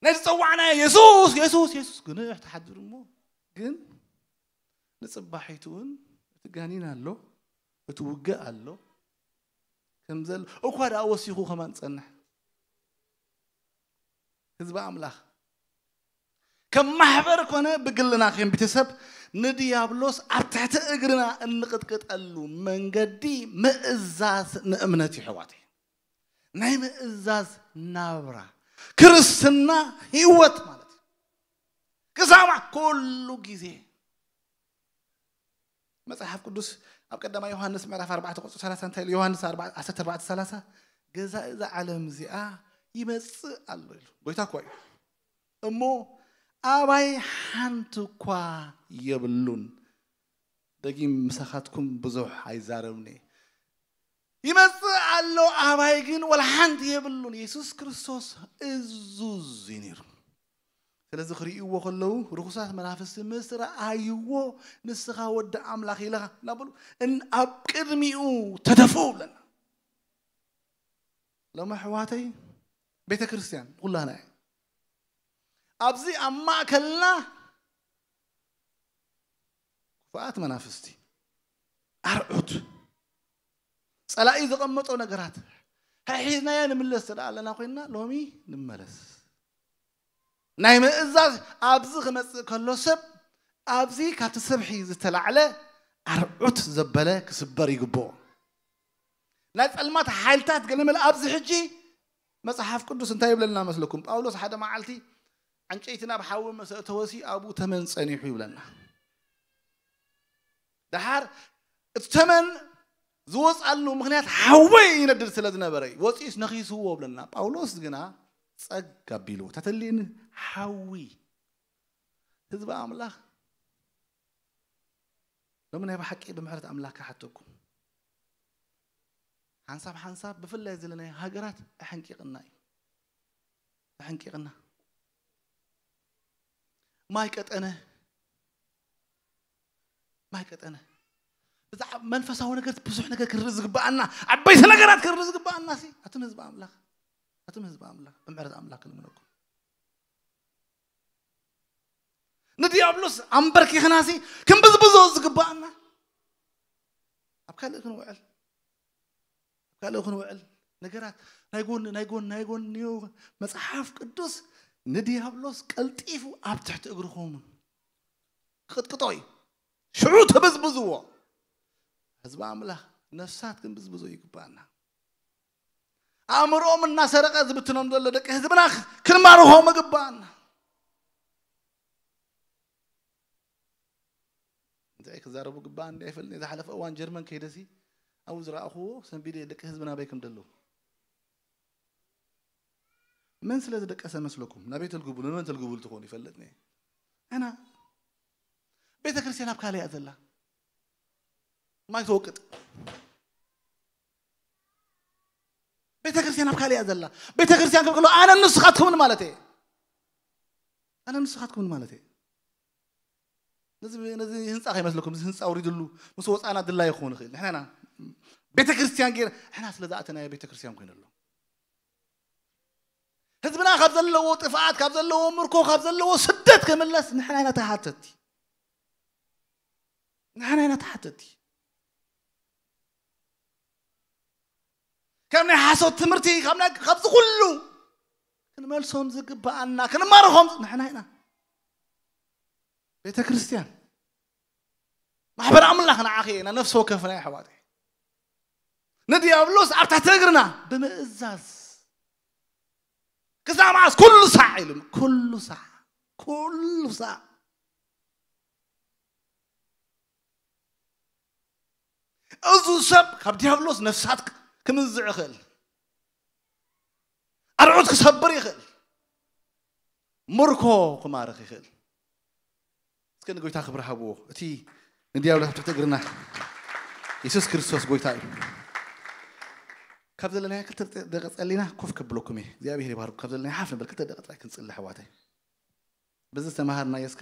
ናይ ዝፀዋዕና የሱስ የሱስ የሱስ ግንሕ ትሓድር እሞ ግን ንፅባሒቱ እውን እቲ ጋኒን ኣሎ እቲ ውግእ ኣሎ ከምዘሎ እኳ ደኣ ወሲኹ ከማን ፀንሕ ህዝቢ ኣምላኽ ከም ማሕበር ኮነ ብግልና ከም ቤተሰብ ንድያብሎስ ኣብ ትሕቲ እግርና እንቕጥቅጠሉ መንገዲ ምእዛዝ ንእምነት ይሕዋት እዩ ናይ ምእዛዝ ናብራ ክርስትና ህይወት ማለት እዩ ክሳማ ኩሉ ግዜ መጽሓፍ ቅዱስ ኣብ ቀዳማ ዮሃንስ ምዕራፍ ኣርባዕተ ቁጽሪ ሰላሳ እንታይ ኢሉ ዮሃንስ ዓሰርተ ኣርባዕተ ሰላሳ ገዛ እዛ ዓለም እዚኣ ይመጽእ ኣሎ ኢሉ ጎይታ እኳ እዩ እሞ ኣባይ ሓንቲ እኳ የብሉን ደጊም ምሳኻትኩም ብዙሕ ኣይዛረብኒ ይመጽእ ኣሎ ኣባይ ግን ወላ ሓንቲ የብሉን የሱስ ክርስቶስ እዙዝ እዩ ነይሩ ስለዚ ክርእይዎ ከለዉ ርኩሳት መናፍስቲ ምስ ረኣይዎ ንስኻ ወዲ ኣምላኽ ኢለኻ እናበሉ ኣብ ቅድሚኡ ተደፍኡ ብለና ሎም ኣሕዋተይ ቤተ ክርስትያን ኩላና እያ ኣብዚ ኣብ ማእከልና ክፉኣት መናፍስቲ ኣርዑት ጸላኢ ዘቐመጦ ነገራት ሕሒዝናዮ ንምለስ ተደኣ ኣለና ኮይንና ሎሚ ንመለስ ናይ ምእዛዝ ኣብዚ ክመጽእ ከሎ ሰብ ኣብዚ ካብቲ ሰብሒ ዝተላዕለ ኣርዑት ዘበለ ክስበር ይግብኦ ናይ ጸልማት ሓይልታት ገለመለ ኣብዚ ሕጂ መጽሓፍ ቅዱስ እንታይ ይብለና መስለኩም ጳውሎስ ሓደ መዓልቲ ዕንጨይቲ ናብ ሓዊ መሰእተወሲ ኣብኡ ተመን ጸኒሑ ይብለና ደሓር እቲ ተመን ዝወፅኣሉ ምክንያት ሓወይ ይነድድ ስለ ዝነበረ እዩ ወፂኡስ ነኺስዎ ብለና ጳውሎስ ግና ፀግ ኣቢልዎ ተተሊእኒ ሓዊ ህዝቢ ኣምላኽ ሎሚ ናይ ብሓቂ ብምሕረት ኣምላኽ ክሓተኩም ሓንሳብ ሓንሳብ ብፍላይ ዘለናይ ሃገራት ኣሕንቂቕና እዩ ኣሕንቂቕና ማይ ቀጠነ ማይ ቀጠነ ብዛዕባ መንፈሳዊ ነገር ብዙሕ ነገር ክርኢ ዝግበኣና ዓበይቲ ነገራት ክርኢ ዝግበኣና ሲ ኣቱም ህዝቢ ኣምላኽ ኣቱም ህዝቢ ኣምላኽ፣ ብምሕረት ኣምላኽ ክልምነኩም። ንዲያብሎስ ኣንበርኪኽናሲ ክንብዝብዞ ዝግባኣና ኣብ ካልእ ክንውዕል፣ ኣብ ካልእ ክንውዕል ነገራት ናይ ጎኒ ናይ ጎኒ ናይ ጎኒ እዩ። መጽሓፍ ቅዱስ ንዲያብሎስ ቀልጢፉ ኣብ ትሕቲ እግርኹም ክቕጥቅጦ እዩ። ሽዑ ተበዝብዝዎ። ህዝቢ ኣምላኽ ነፍሳት ክንብዝብዞ ይግባኣና። ኣእምሮኦም እናሰረቐ ዝብትኖም ዘሎ ደቂ ህዝብና ክንማርኾም ይግባኣና። እንታይ ክዛረቡ ግባእ እንዲ ኣይፈልጥን። ዝሓለፈ እዋን ጀርመን ከይደሲ ኣብኡ ዝረኣኹዎ ሰንቢደ ደቂ ህዝብና ኣበይ ከም ዘለዉ። መን ስለ ዝደቀሰ መስለኩም? ናበይ ተልግቡ ንመን ተልግቡ ትኾኑ ይፈልጥኒ። ኣና ቤተ ክርስቲያን ኣብ ካልእ እያ ዘላ። ማይ ተወቅጥ። ቤተ ክርስቲያን ኣብ ካልእ እያ ዘላ። ቤተ ክርስቲያን ክብል ከሎ ኣነ ንስኻትኩምን ማለት እየ። ኣነ ንስኻትኩምን ማለት እየ። ነዚ ነዚ ህንፃ ከይመስለኩም፣ እዚ ህንፃ ውሪድሉ ምስ ወፃና ድላይ ክኸውን ይኽእል። ንሕና ኢና ቤተ ክርስቲያን ገይር ንሕና ስለ ዝኣተናዮ ቤተ ክርስቲያን ኮይኑ ኣሎ። ህዝብና ካብ ዘለዎ ጥፍኣት፣ ካብ ዘለዎ ምርኮ፣ ካብ ዘለዎ ስደት ክምለስ ንሕና ኢና ተሓተቲ። ንሕና ኢና ተሓተቲ። ካብ ናይ ሓሶት ትምህርቲ፣ ካብ ናይ ካብዚ ኩሉ ክንመልሶም ዝግባኣና፣ ክንማርኾም ንሕና ኢና። ቤተ ክርስቲያን ማሕበር ኣምላኽ ንዓኺ ኢና፣ ነፍሲ ወከፍና ኣሕዋት። ንዲያብሎስ ኣብ ትሕቲ እግርና ብምእዛዝ ክሳብ መዓስ? ኩሉ ሳዕ ኢሉ፣ ኩሉ ሳዕ፣ ኩሉ ሳዕ። እዚ ሰብ ካብ ዲያብሎስ ነፍሳት ክምዝዕ ይኽእል፣ ኣርዑት ክሰብር ይኽእል፣ ምርኮ ክማርኽ ይኽእል። እስከ ንጎይታ ክብሪ ሃብዎ። እቲ ንዲያብሎስ ኣብ ትሕቲ እግርና የሱስ ክርስቶስ ጎይታ እዩ። ካብ ዘለናዮ ክልተ ደቂቕ ጸሊና ኮፍ ከብለኩም እየ። እግዚኣብሔር ይባርኩም። ካብ ዘለናዮ ሓፍ ንበል፣ ክልተ ደቂቕ ጥራይ ክንጽሊ ኣሕዋተይ። በዚ ዝተማሃርናዮ እስከ